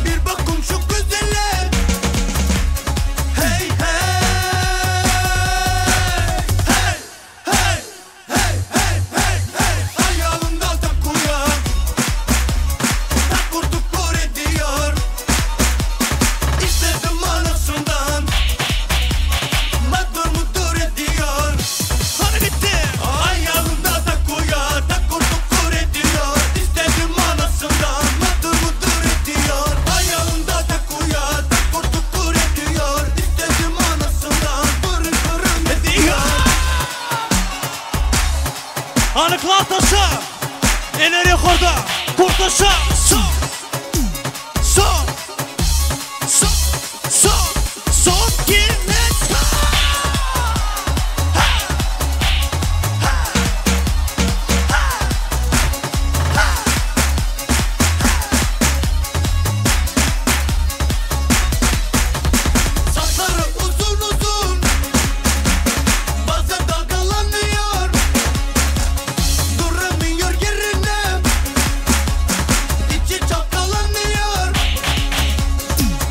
Speaker 1: Bir bakın şu güzele Hey hey Hey hey Hey hey hey hey Ayağında takuya Takur tukur ediyor İstedim anasından Madur mudur ediyor
Speaker 7: Hani bitti?
Speaker 1: Ayağında takuya Takur tukur ediyor İstedim anasından Madur mudur ediyor Ayağında takuya Takur tukur ediyor İstedim anasından Fırın fırın ediyor
Speaker 7: Hany klasdaşlar, eller ýokarda, kursdaşlar, son! Son! Son! Son! Son ki let's go!
Speaker 1: Saçları uzun uzun Bazen dalgalanıyor Duramıyor yerine İçi çalkalanıyor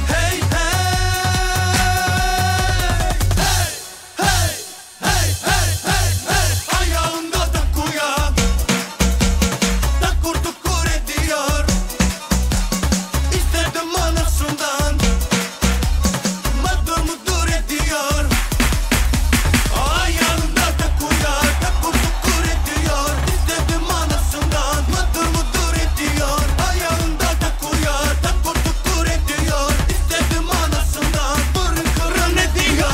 Speaker 1: Hey hey Hey hey Hey hey hey hey Ayağında takuya Takur tukur ediyor İstedim anasından Madur mudur ediyor Ayağında takuya Takur tukur ediyor İstedim anasından Madur mudur ediyor Ayağında takuya Takur tukur ediyor İstedim anasından Fırın kırın ediyor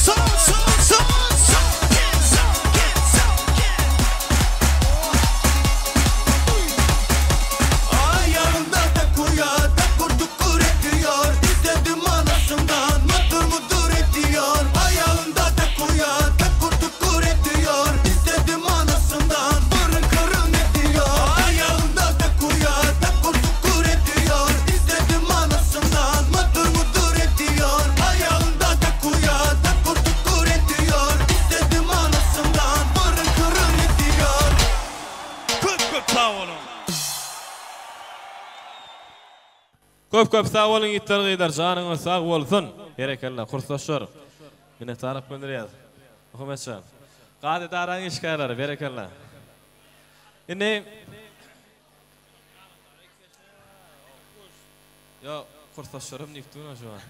Speaker 7: Son son son son son son
Speaker 1: Ayağında takuya Takur tukur ediyor İstedim anasından Madur mudur ediyor Ayağında takuya Takur tukur ediyor İstedim anasından Fırın kırın ediyor Ayağında takuya Takur tukur ediyor İstedim anasından Madur mudur ediyor Ayağında takuya Takur tukur ediyor İstedim anasından Fırın kırın ediyor
Speaker 7: Köp köp sag boluň.
Speaker 9: Köp köp sag boluň ýigitler gyzlar janyňyz sag bolsun. Berekella kursdaşlar. Minnetdarlyk bildirýäs. Muhammetjan. Gaz edaraň işgärleri berekella. Indi Ýok, kursdaşlarym diýip durma şu wagt.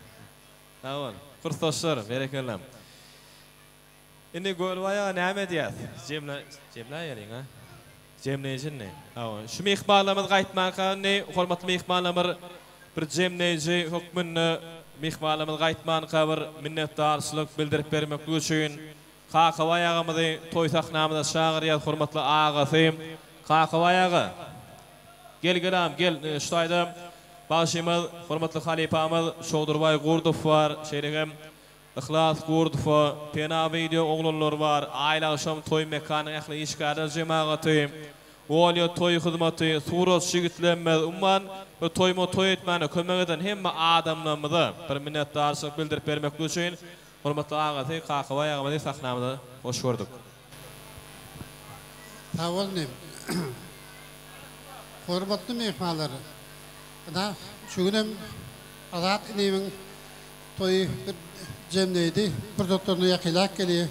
Speaker 9: Sag bol. Kursdaşlar berekella. Indi Gölbaý aga näme edýäs? Jemle jemläýeliň a. Jemleýji indi. Hawa, şu myhmanlarymyz gaýtmanka indi hormatly myhmanlar bir jemleýji hökmünde myhmanlarymyz gaýtmanka bir minnetdarçylyk bildirip bermeklik üçin Kakabaý agamyzy toý sahnamyza çagyrýas hormatly agasy Kakabaý aga gel gel agam gel şu taýda bagşymyz hormatly halypamyz Çowdurbaý Gurdow bar şeýle hem Yhlas Gurdowa Pena wideo oglanlar bar Aýly agşam toý mekanyň ähli işgärler jemagaty Olýa toý hyzmaty suratçy ýigitlerimiz umuman bir toýuma toý etmäne kömek eden hemme adamlarymyza bir minnetdarçylyk bildirip bermeklik üçin Hormatly agasy Kakabaý agamyzy sahnamyza hoş gördük.
Speaker 11: Sag bol inim. Hormatly myhmanlar, ynha şu günem Azat inimiň toýy bir jemleýdi, pursatlaryna ýakynlap gelýär.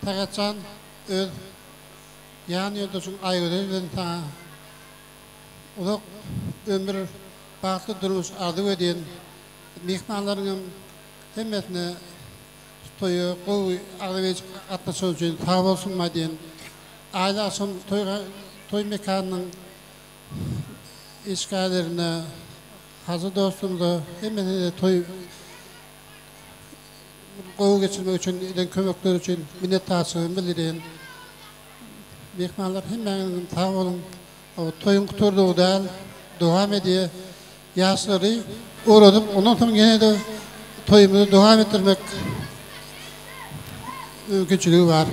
Speaker 11: Tagatjan öz ýan ýoldaşyň Aýgözel bilen saňa uzak ömür, bagtly durmuş arzuw edýän. Myhmanlaryňam hemmesine şu toýa gowy agzybirçilik gatnaşany üçin sag bolsun aýdýan. Aýly agşam toýga toý mekanynyň işgärlerine, hajy dostumyza hemmesine toý gowy geçirmek üçin eden kömekleri üçin minnetdarçylygymy bildirýän. Myhmanlar hemmäňiziň sag boluň. Toýuň gutardygy däl, dowam edýär. Ýaşlary ugradyp, ondan soň ýene-de toýumyzy dowam etdirmek mümkinçiligi bar.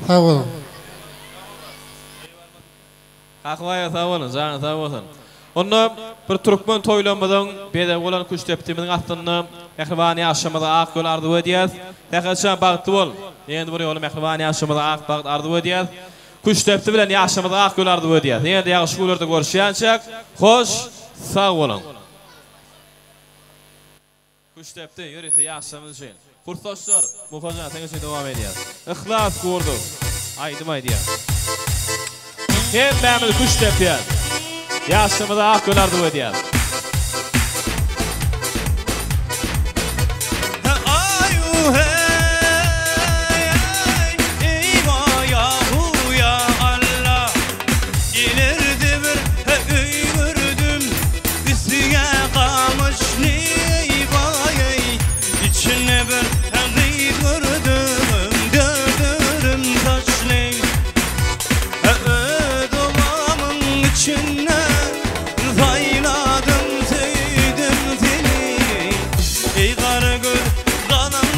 Speaker 11: Sag boluň.
Speaker 9: Hakybaý aga sag boluň, janyň sag bolsun. Onda bir türkmen toýlarymyzyň bezegi bolan küştdepdimiziň astynda mähriban ýaşlarymyza ak ýol arzuw edýäs. Sähetjan bagtly bol. Ýene-de bir ýola mähriban ýaşlarymyza ak bagt arzuw edýäs. Küştdepdi bilen ýaşlarymyza ak ýol arzuw edýäs. Ýene-de ýagşy günlerde görüşýänçäk, hoş sag boluň! Küştdepdi ýörite ýaşlarymyz üçin. Kursdaşlar, Muhajan seň üçin dowam edýäs. Yhlas Gurdow aýdym aýdýar. Hemmämiz küşt depýäs. Ýaşlarymyza ak ýol arzuw edýäs.
Speaker 1: Saýladym söýdüm seni Eý gara göz galyň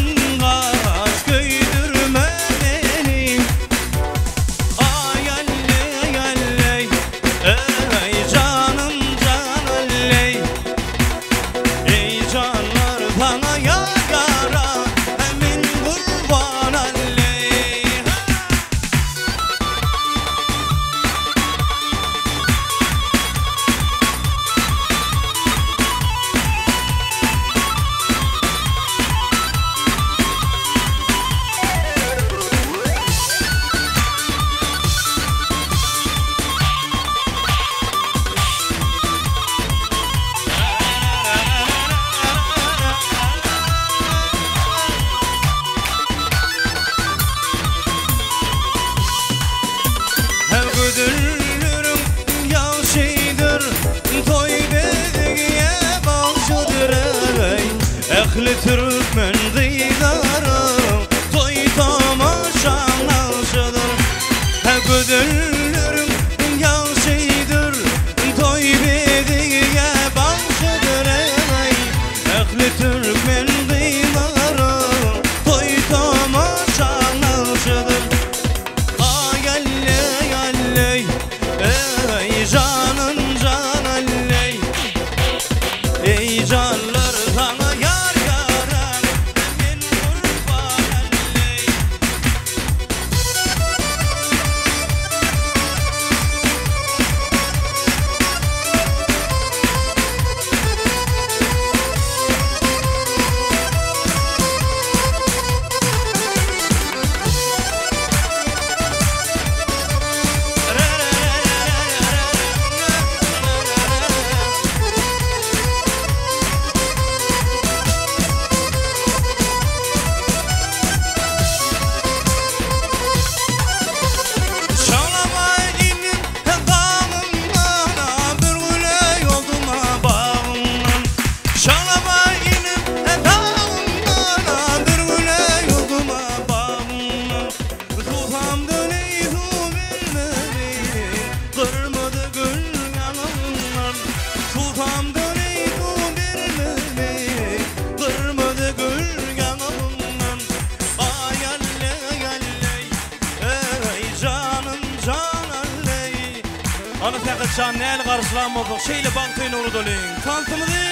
Speaker 7: Sähetjan näli garşylan bolsak şeýle bagt öýüne ugradylyň. Tansymyzy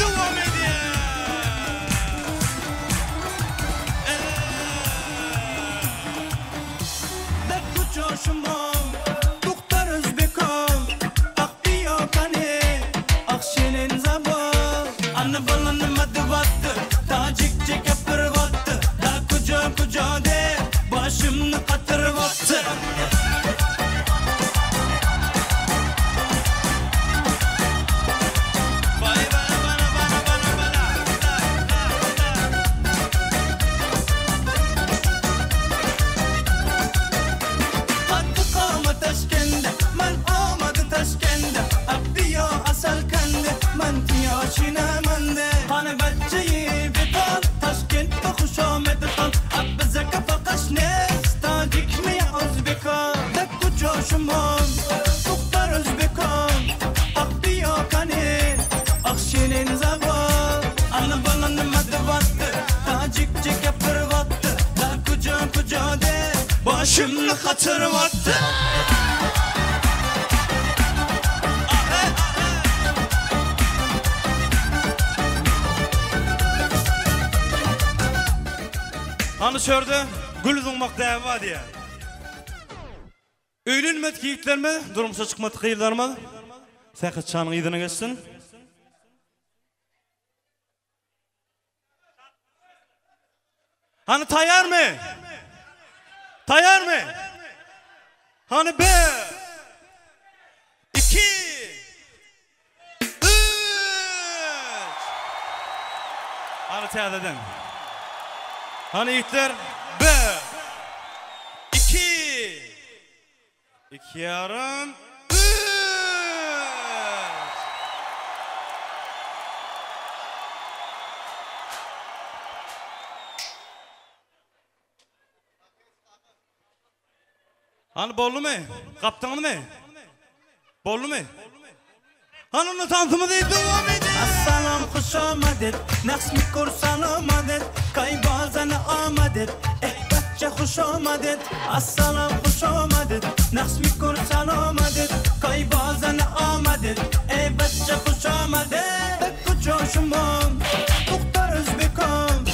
Speaker 7: dowam edýär.
Speaker 1: Dek uçuşumam, Duhtar Özbekom, Ak biyokane, Ak şirin zaba. Anı balanı madı battı, Tacikçe kepir battı, Da kuca kuca de, Başımны katır battı. Kattı kama taşkende, men olmadı taşkende. Abdiyo asal kendi, men tiyoşine mende. Hani bacıyı betal, Taşkent'te hoş olmadı tan. Abbize kafa kaş nes, Tacik mi ya Özbeka? Dek uçuşumum, Tuktar Özbekom. Abdiyo kani, Akşinin zaba. Anı balanı madı battı, Tacikçe kepir battı. Da kuca kuca de,
Speaker 7: Başımny hatyrbatdy. Hany şörde gül zyňmak däbi bar diýýär. Öýlenmedik ýigitlerimiz, durmuşa çykmadyk gyzlarymyz Sähetjanyň yzyna geçsin. Hany taýýarmy? Taýýarmy? Hany bir, iki, üç. Hany täzeden. Hany ýigitler, bir, iki, iki ýarym, üç. Hany boldumy? Gapdyňyzmy? Boldumy? Hany onda tansymyzy dowam edeli.
Speaker 1: Assalam hoş omadet, naqs mikur salomadet, kay bazan amadet, eh bachcha hoş omadet. Assalam hoş omadet, naqs mikur salomadet, kay bazan amadet, eh bachcha hoş omadet. Dek uçuşumum, Duhtar Özbekom,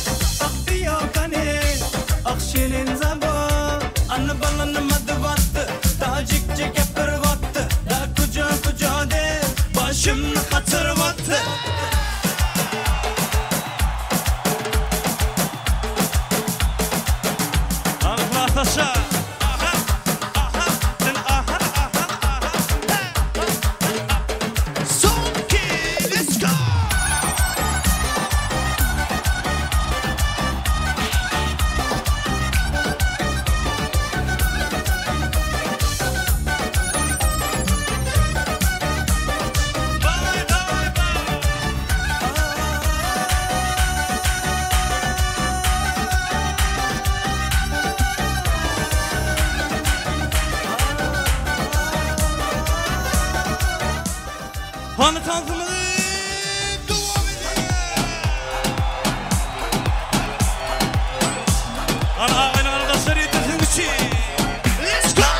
Speaker 1: ak biyokane, ak şirin zaba. Anı balanı madı battı, Tacikçe kepir battı, da kuca kuca de,
Speaker 7: Başımny hatyrbatdy. Hany klasdaşlar. Aha, aha, sen aha, aha, aha. Son iki, let's go! Hany tansymyzy dowam edeli. Hany agayny gardaşlar ýetirsin üçin. Let's go!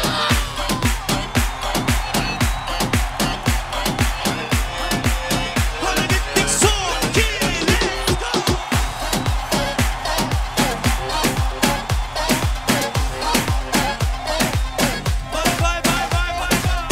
Speaker 7: Hany gitdik son iki, let's go! Bye bye bye bye bye bye.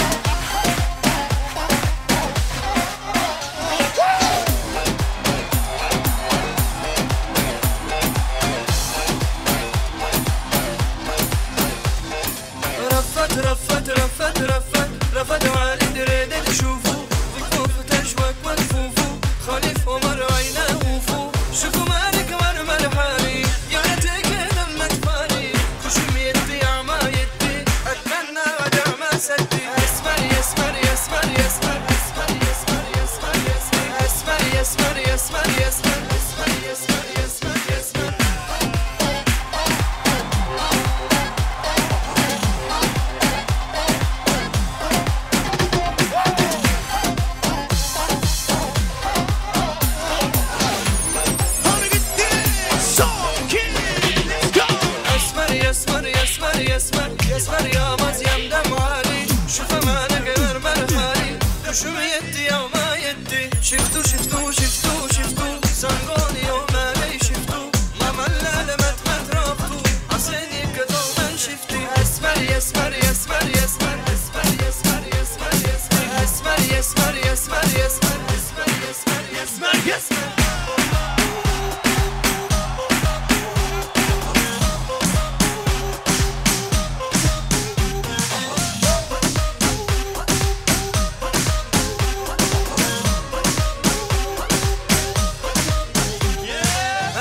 Speaker 1: شفتو شفتو شفتو شفتو سنگانی و ملی شفتو مملل مت مت رافتو حسینی که تو من شفتی اسمر اسمر اسمر اسمر اسمر اسمر اسمر اسمر اسمر اسمر اسمر اسمر اسمر اسمر اسمر.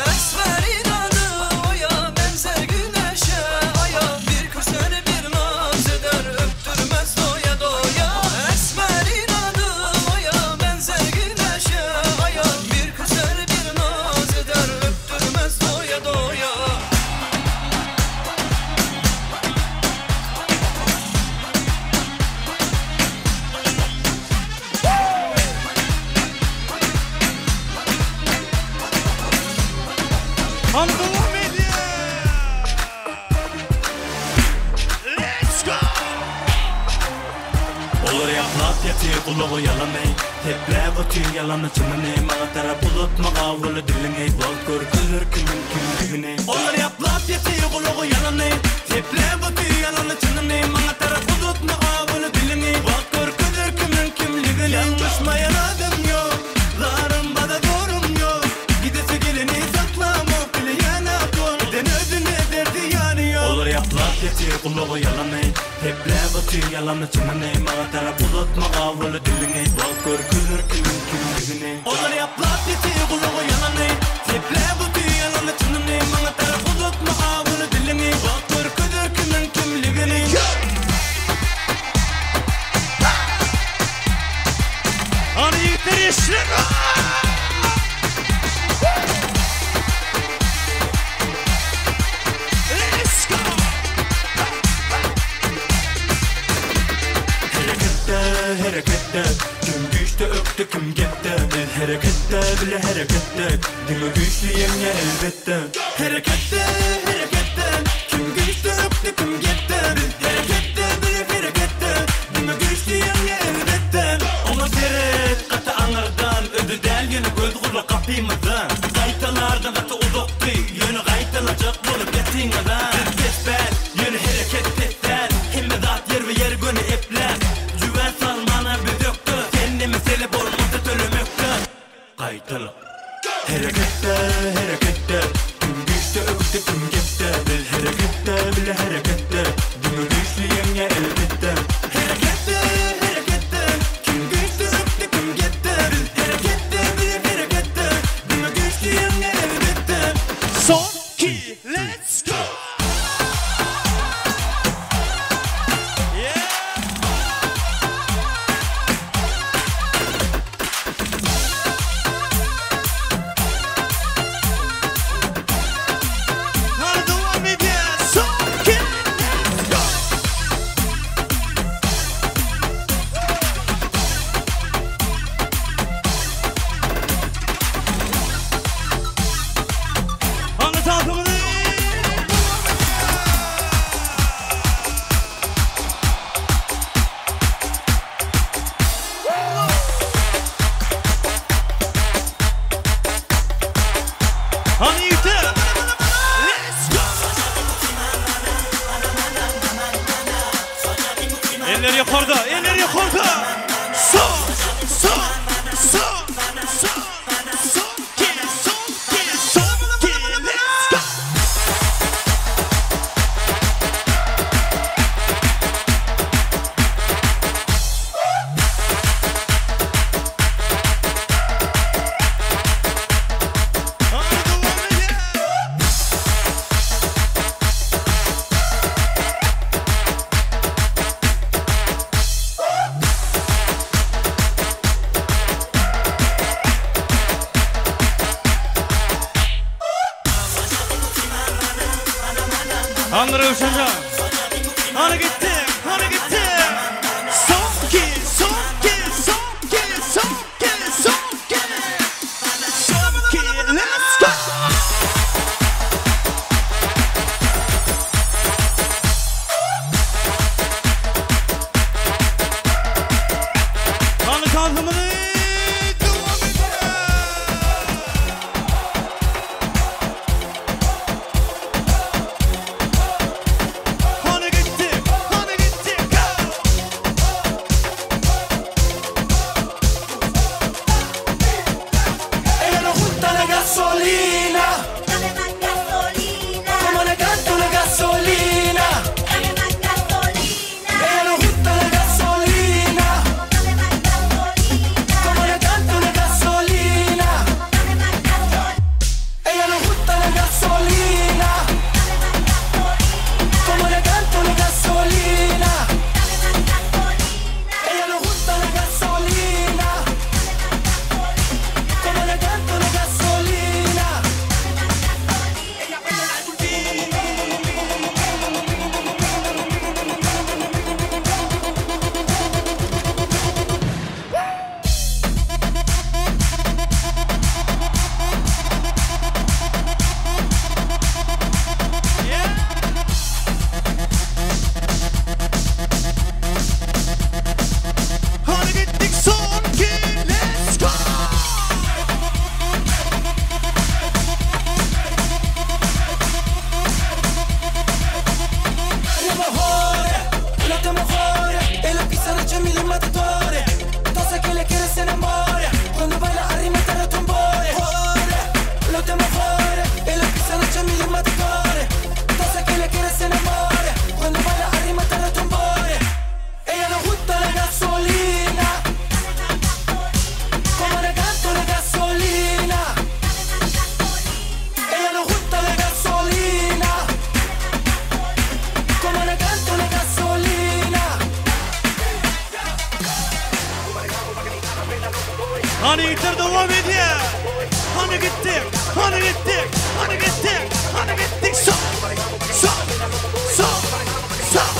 Speaker 1: Esmerin adı oya benzer güneşe aya bir küser bir naz eder öptürmez doya doya. Esmerin adı oya benzer güneşe aya bir küser bir naz eder öptürmez doya doya.
Speaker 7: Hany dowam edýär. Let's go!
Speaker 2: Olar ýaplap ýatyr gulagy ýalany Tepläp otyr ýalany çynyny Maňa tarap uzatma gawuly diliňi Wagt görkezer kimiň kimdigini Olar ýaplap ýatyr gulagy ýalany Tepläp otyr ýalany çynyny Maňa tarap uzatma gawuly diliňi Wagt görkezer kimiň kimligini Ýalňyşmaýan adam ýok Zarym bada zorum ýok Gidesi geleni saklamok bilýän akon Giden özüne derdi ýanýok Olar ýaplap ýatyr gulagy ýalany Tepläp otyr ýalany çynyny Maňa tarap uzatma gawuly diliňi Wagt görkezer kimiň kimligini Olar ýaplap ýatyr gulagy ýalany Tepläp otyr ýalany çynyny Maňa tarap uzatma gawuly diliňi Wagt görkezer kimiň kimligini
Speaker 7: Hany ýigitler eşidiň. Let's go!
Speaker 2: Hereketde, hereketde Kim güýçde ökde, kim gepde Biz hereketde, bile hereketde Diňe güýçli ýeňýär elbetde Hereketde, hereketde Kim güýçde ökde, kim gepde Biz hereketde, bile hereketde Diňe güýçli ýeňýär elbetde Oňa seret, gaty aňyrdan Özi däl ýöne göz gulak gapymyzdan Gaýtalardan gaty uzakdy Ýöne gaýtalajak bolup ýatyňyzdan Biz pespäl, ýöne hereket pes däl Hemme zat ýerbe ýer göni epläp Jüwen salmana biz ökde Sende mesele bolmasa tölemekde Gaýtala Hereketde, hereketde Kim güýçde ökde, kim gepde Biz hereketde, bile hereketde Diňe güýçli ýeňýär elbetde Hereketde, hereketde Kim güýçde ökde, kim gepde Biz hereketde, bile hereketde Diňe güýçli ýeňýär elbetde
Speaker 7: Son ki, let's go! Hany dowam edýär. Son ki, let's go! Hany tansymyzy Hany ýigitler. Let's go! Eller ýokarda, eller ýokarda. Son, son, son, son, son ki, son ki, son ki, let's go! Hany dowam edýär. Hany Röwşenjan. Hany gitdik, hany gitdik. Son ki, son ki, son ki, son ki, son ki. Son ki, let's go! Hany tansymyzy dowam.
Speaker 1: gasolina.
Speaker 6: Dame más gasolina.
Speaker 1: Como le canto la gasolina.
Speaker 6: Dame más gasolina.
Speaker 1: Ella nos gusta la gasolina.
Speaker 6: Dame más gasolina.
Speaker 1: Como le canto la gasolina.
Speaker 6: Dame más gasolina.
Speaker 1: Ella nos gusta la gasolina.
Speaker 6: Dame más gasolina.
Speaker 1: Como le canto la gasolina.
Speaker 6: Dame más gasolina.
Speaker 1: Ella nos gusta la gasolina. Como le canto la gasolina.
Speaker 7: Hadi gittik son ki let's go.
Speaker 1: Arriba mejores, no te mejores. En la pizza noche mi matadores. Todos que le quieren se enamora. Cuando baila arriba te retumbores. No te mejores, en la pizza noche mi matadores. Todos que le quieren se enamora. Cuando baila arriba te retumbores. Ella nos gusta la gasolina. Como le canto la gasolina. Ella nos gusta la gasolina. Como le canto la gasolina.
Speaker 7: Hani yiğitler devam ediyor. Hani gittik, hani gittik, hani gittik, hani gittik. Son, son, son, son,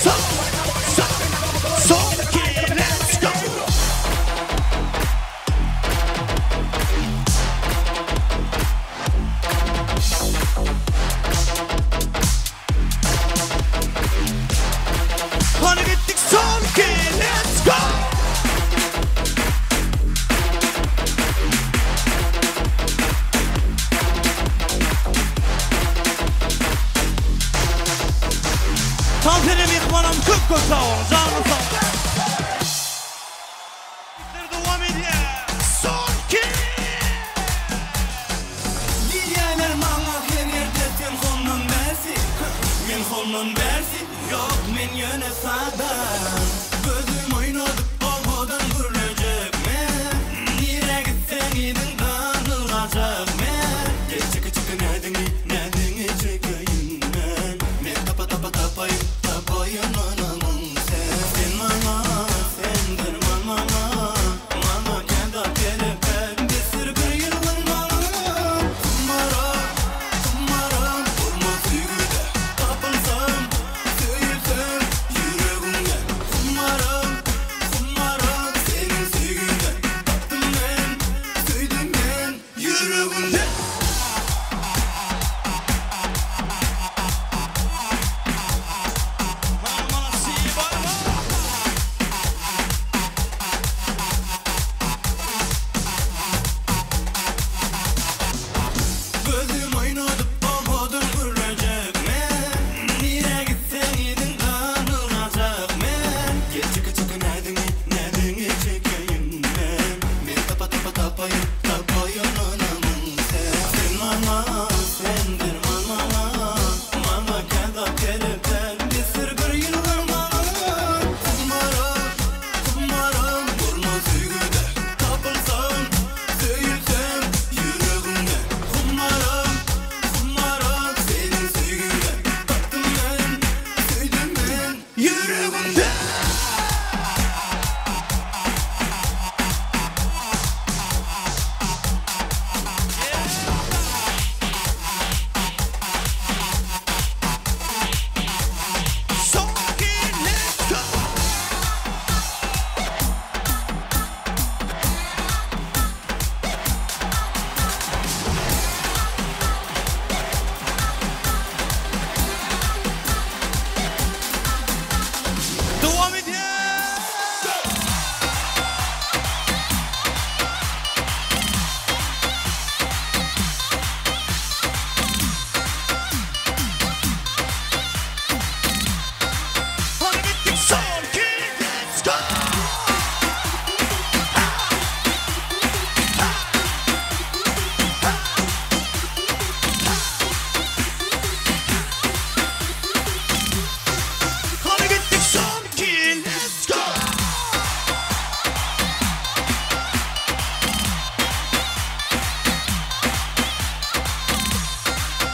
Speaker 7: son, son, son ki let's go. Hani gittik son ki let's go. Tam seni mihmanım köp köp sağ olun, canım sağ olun. Devam ediyor. Son ki.
Speaker 1: Diýýärler maňa her ýerde sen hondan bärsi. Men hondan bärsi, ýok men ýöne sada. Gözüm oýnadyp owadan gürlejek men. Nirä gitseň idin danylgajak men. Gel çeke çeke nädiňi, nädiňi çekeýin men. Men tapa tapa tapaýyn, tapaýyn anamyň sen. Sen maňa, sen derman maňa. Maňa kenda kelepek, besir bir ýylan maňa. Kumara, kumara, vurma söýgüde. Tapylsam, söýülsem ýüregimde. Kumara.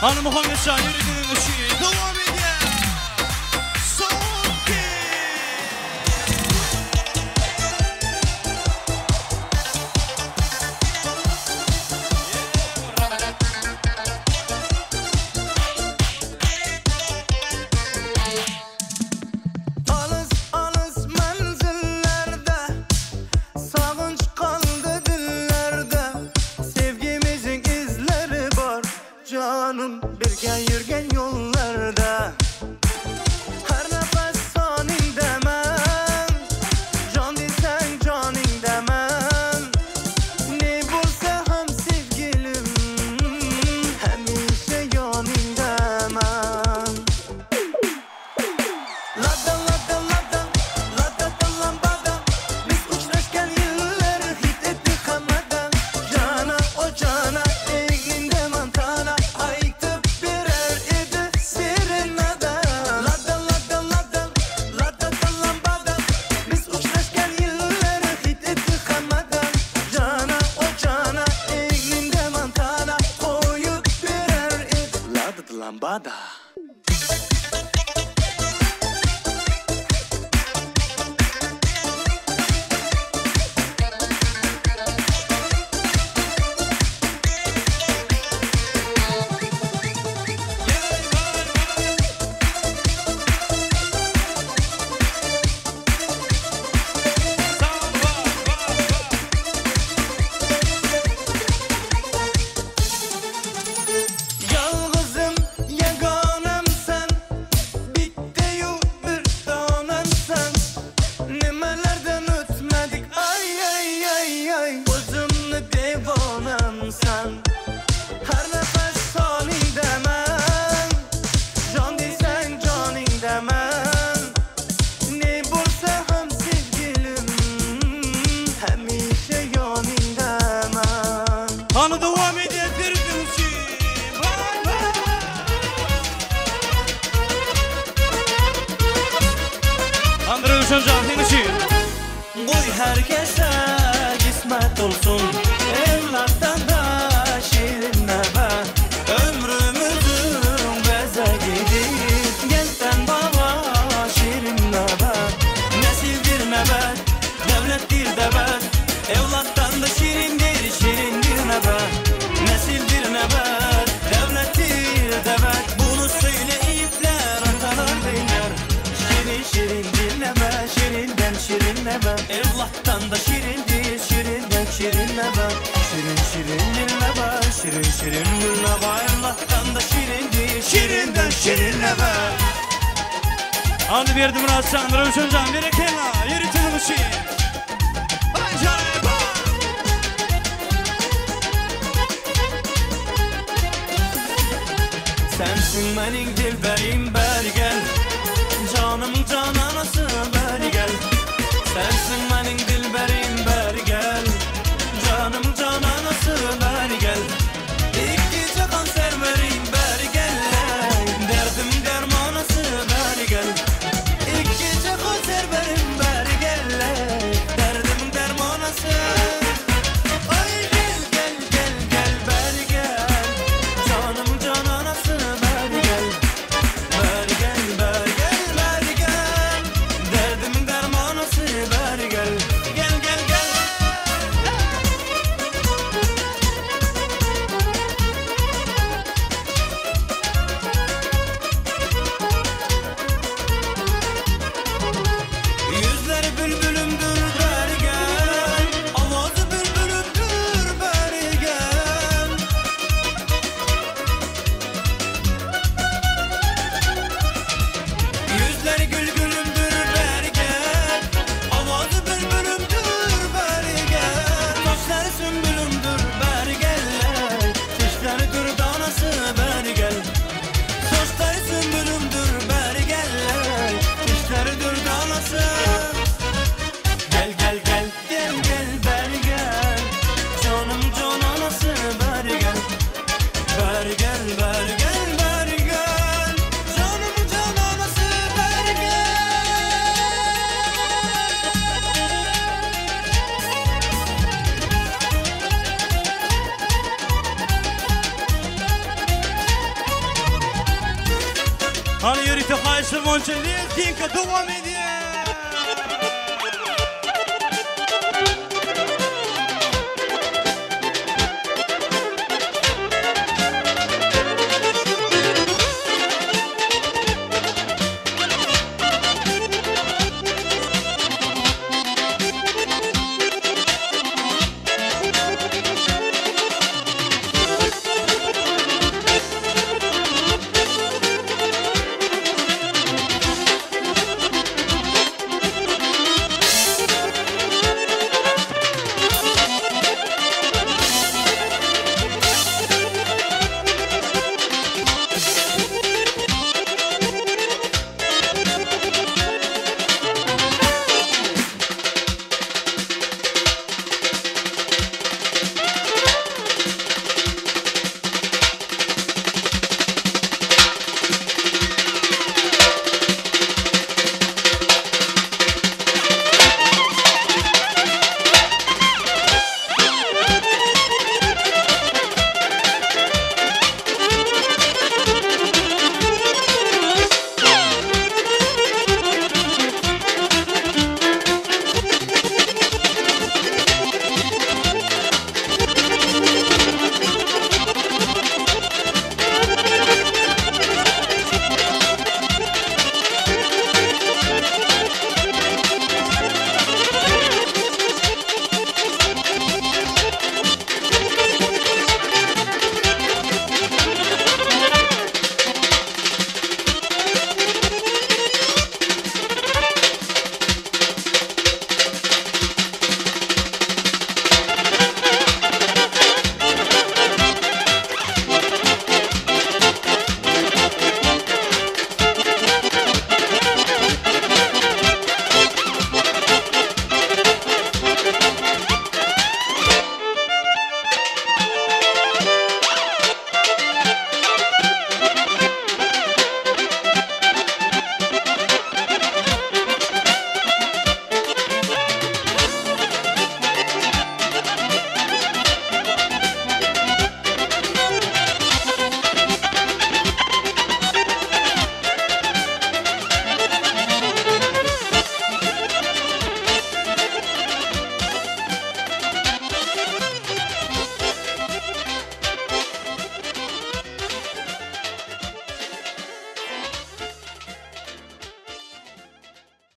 Speaker 7: Hany Muhammetjan ýöredeniň üçin dowam edýär. Soňky.
Speaker 1: Alys alys menzillerde Sagynç galdy dillerde Sevgimizin izleri bar Canım birge yürgen yollarda Her nefes senin demem Can desen canın demem Ne bolsa hem sevgilim Hemişe yanın demem Lada lada lada Lada da lambada Biz uçraşken yıllar hit etti hamada Cana o cana Egninde mantana Aytıp birer idi serenada Lada lada lada Lada da lambada Biz uçraşken yıllar hit etti hamada Cana o cana Egninde mantana Koyup birer idi Lada da lambada Yalgızım yeganem sen Bitti yu bir tanem sen Nimelerden ötmedik ay ay ay ay Özümlü divanem sen Her nefes sani demem Can desen canin demem Ne bolsa hem sevgilim Hemişe yanın demem
Speaker 7: Hany dowam edýär Feridun üçin. Vay vay. Hany Röwşenjan seň üçin.
Speaker 2: Koy herkese kısmet olsun Evlattan da şirin neve Ömrümüzün bezegidir Gençten baba şirin neve Nesildir nebet, devlettir devlet Evlattan da şirindir, şirindir neve Nesildir nebet, devlettir devlet Bunu söyleyipler atalar beyler Şirin şirin dinleme, şirinden şirinleme Evlattan da şirindir, şirinden şirinleme Şirin şirin dinleme, şirin şirin gülme Evlattan da şirindir, şirinden şirinleme
Speaker 7: Hany Berdimyratjan, Röwşenjan berekella ýöredeniň üçin. Ay canım.
Speaker 2: Sensin benim dilberim beri gel Canımın cananası beri gel Sensin benim dilberim beri gel Canımın cananası beri gel İki cahan serverim beri gel Derdim dermanası beri gel İki cahan serverim beri gel Derdim dermanası Ay gel gel gel gel beri gel Canım cananası beri gel.
Speaker 7: ýörite haýyşlar boýunça lezginka dowam edýär.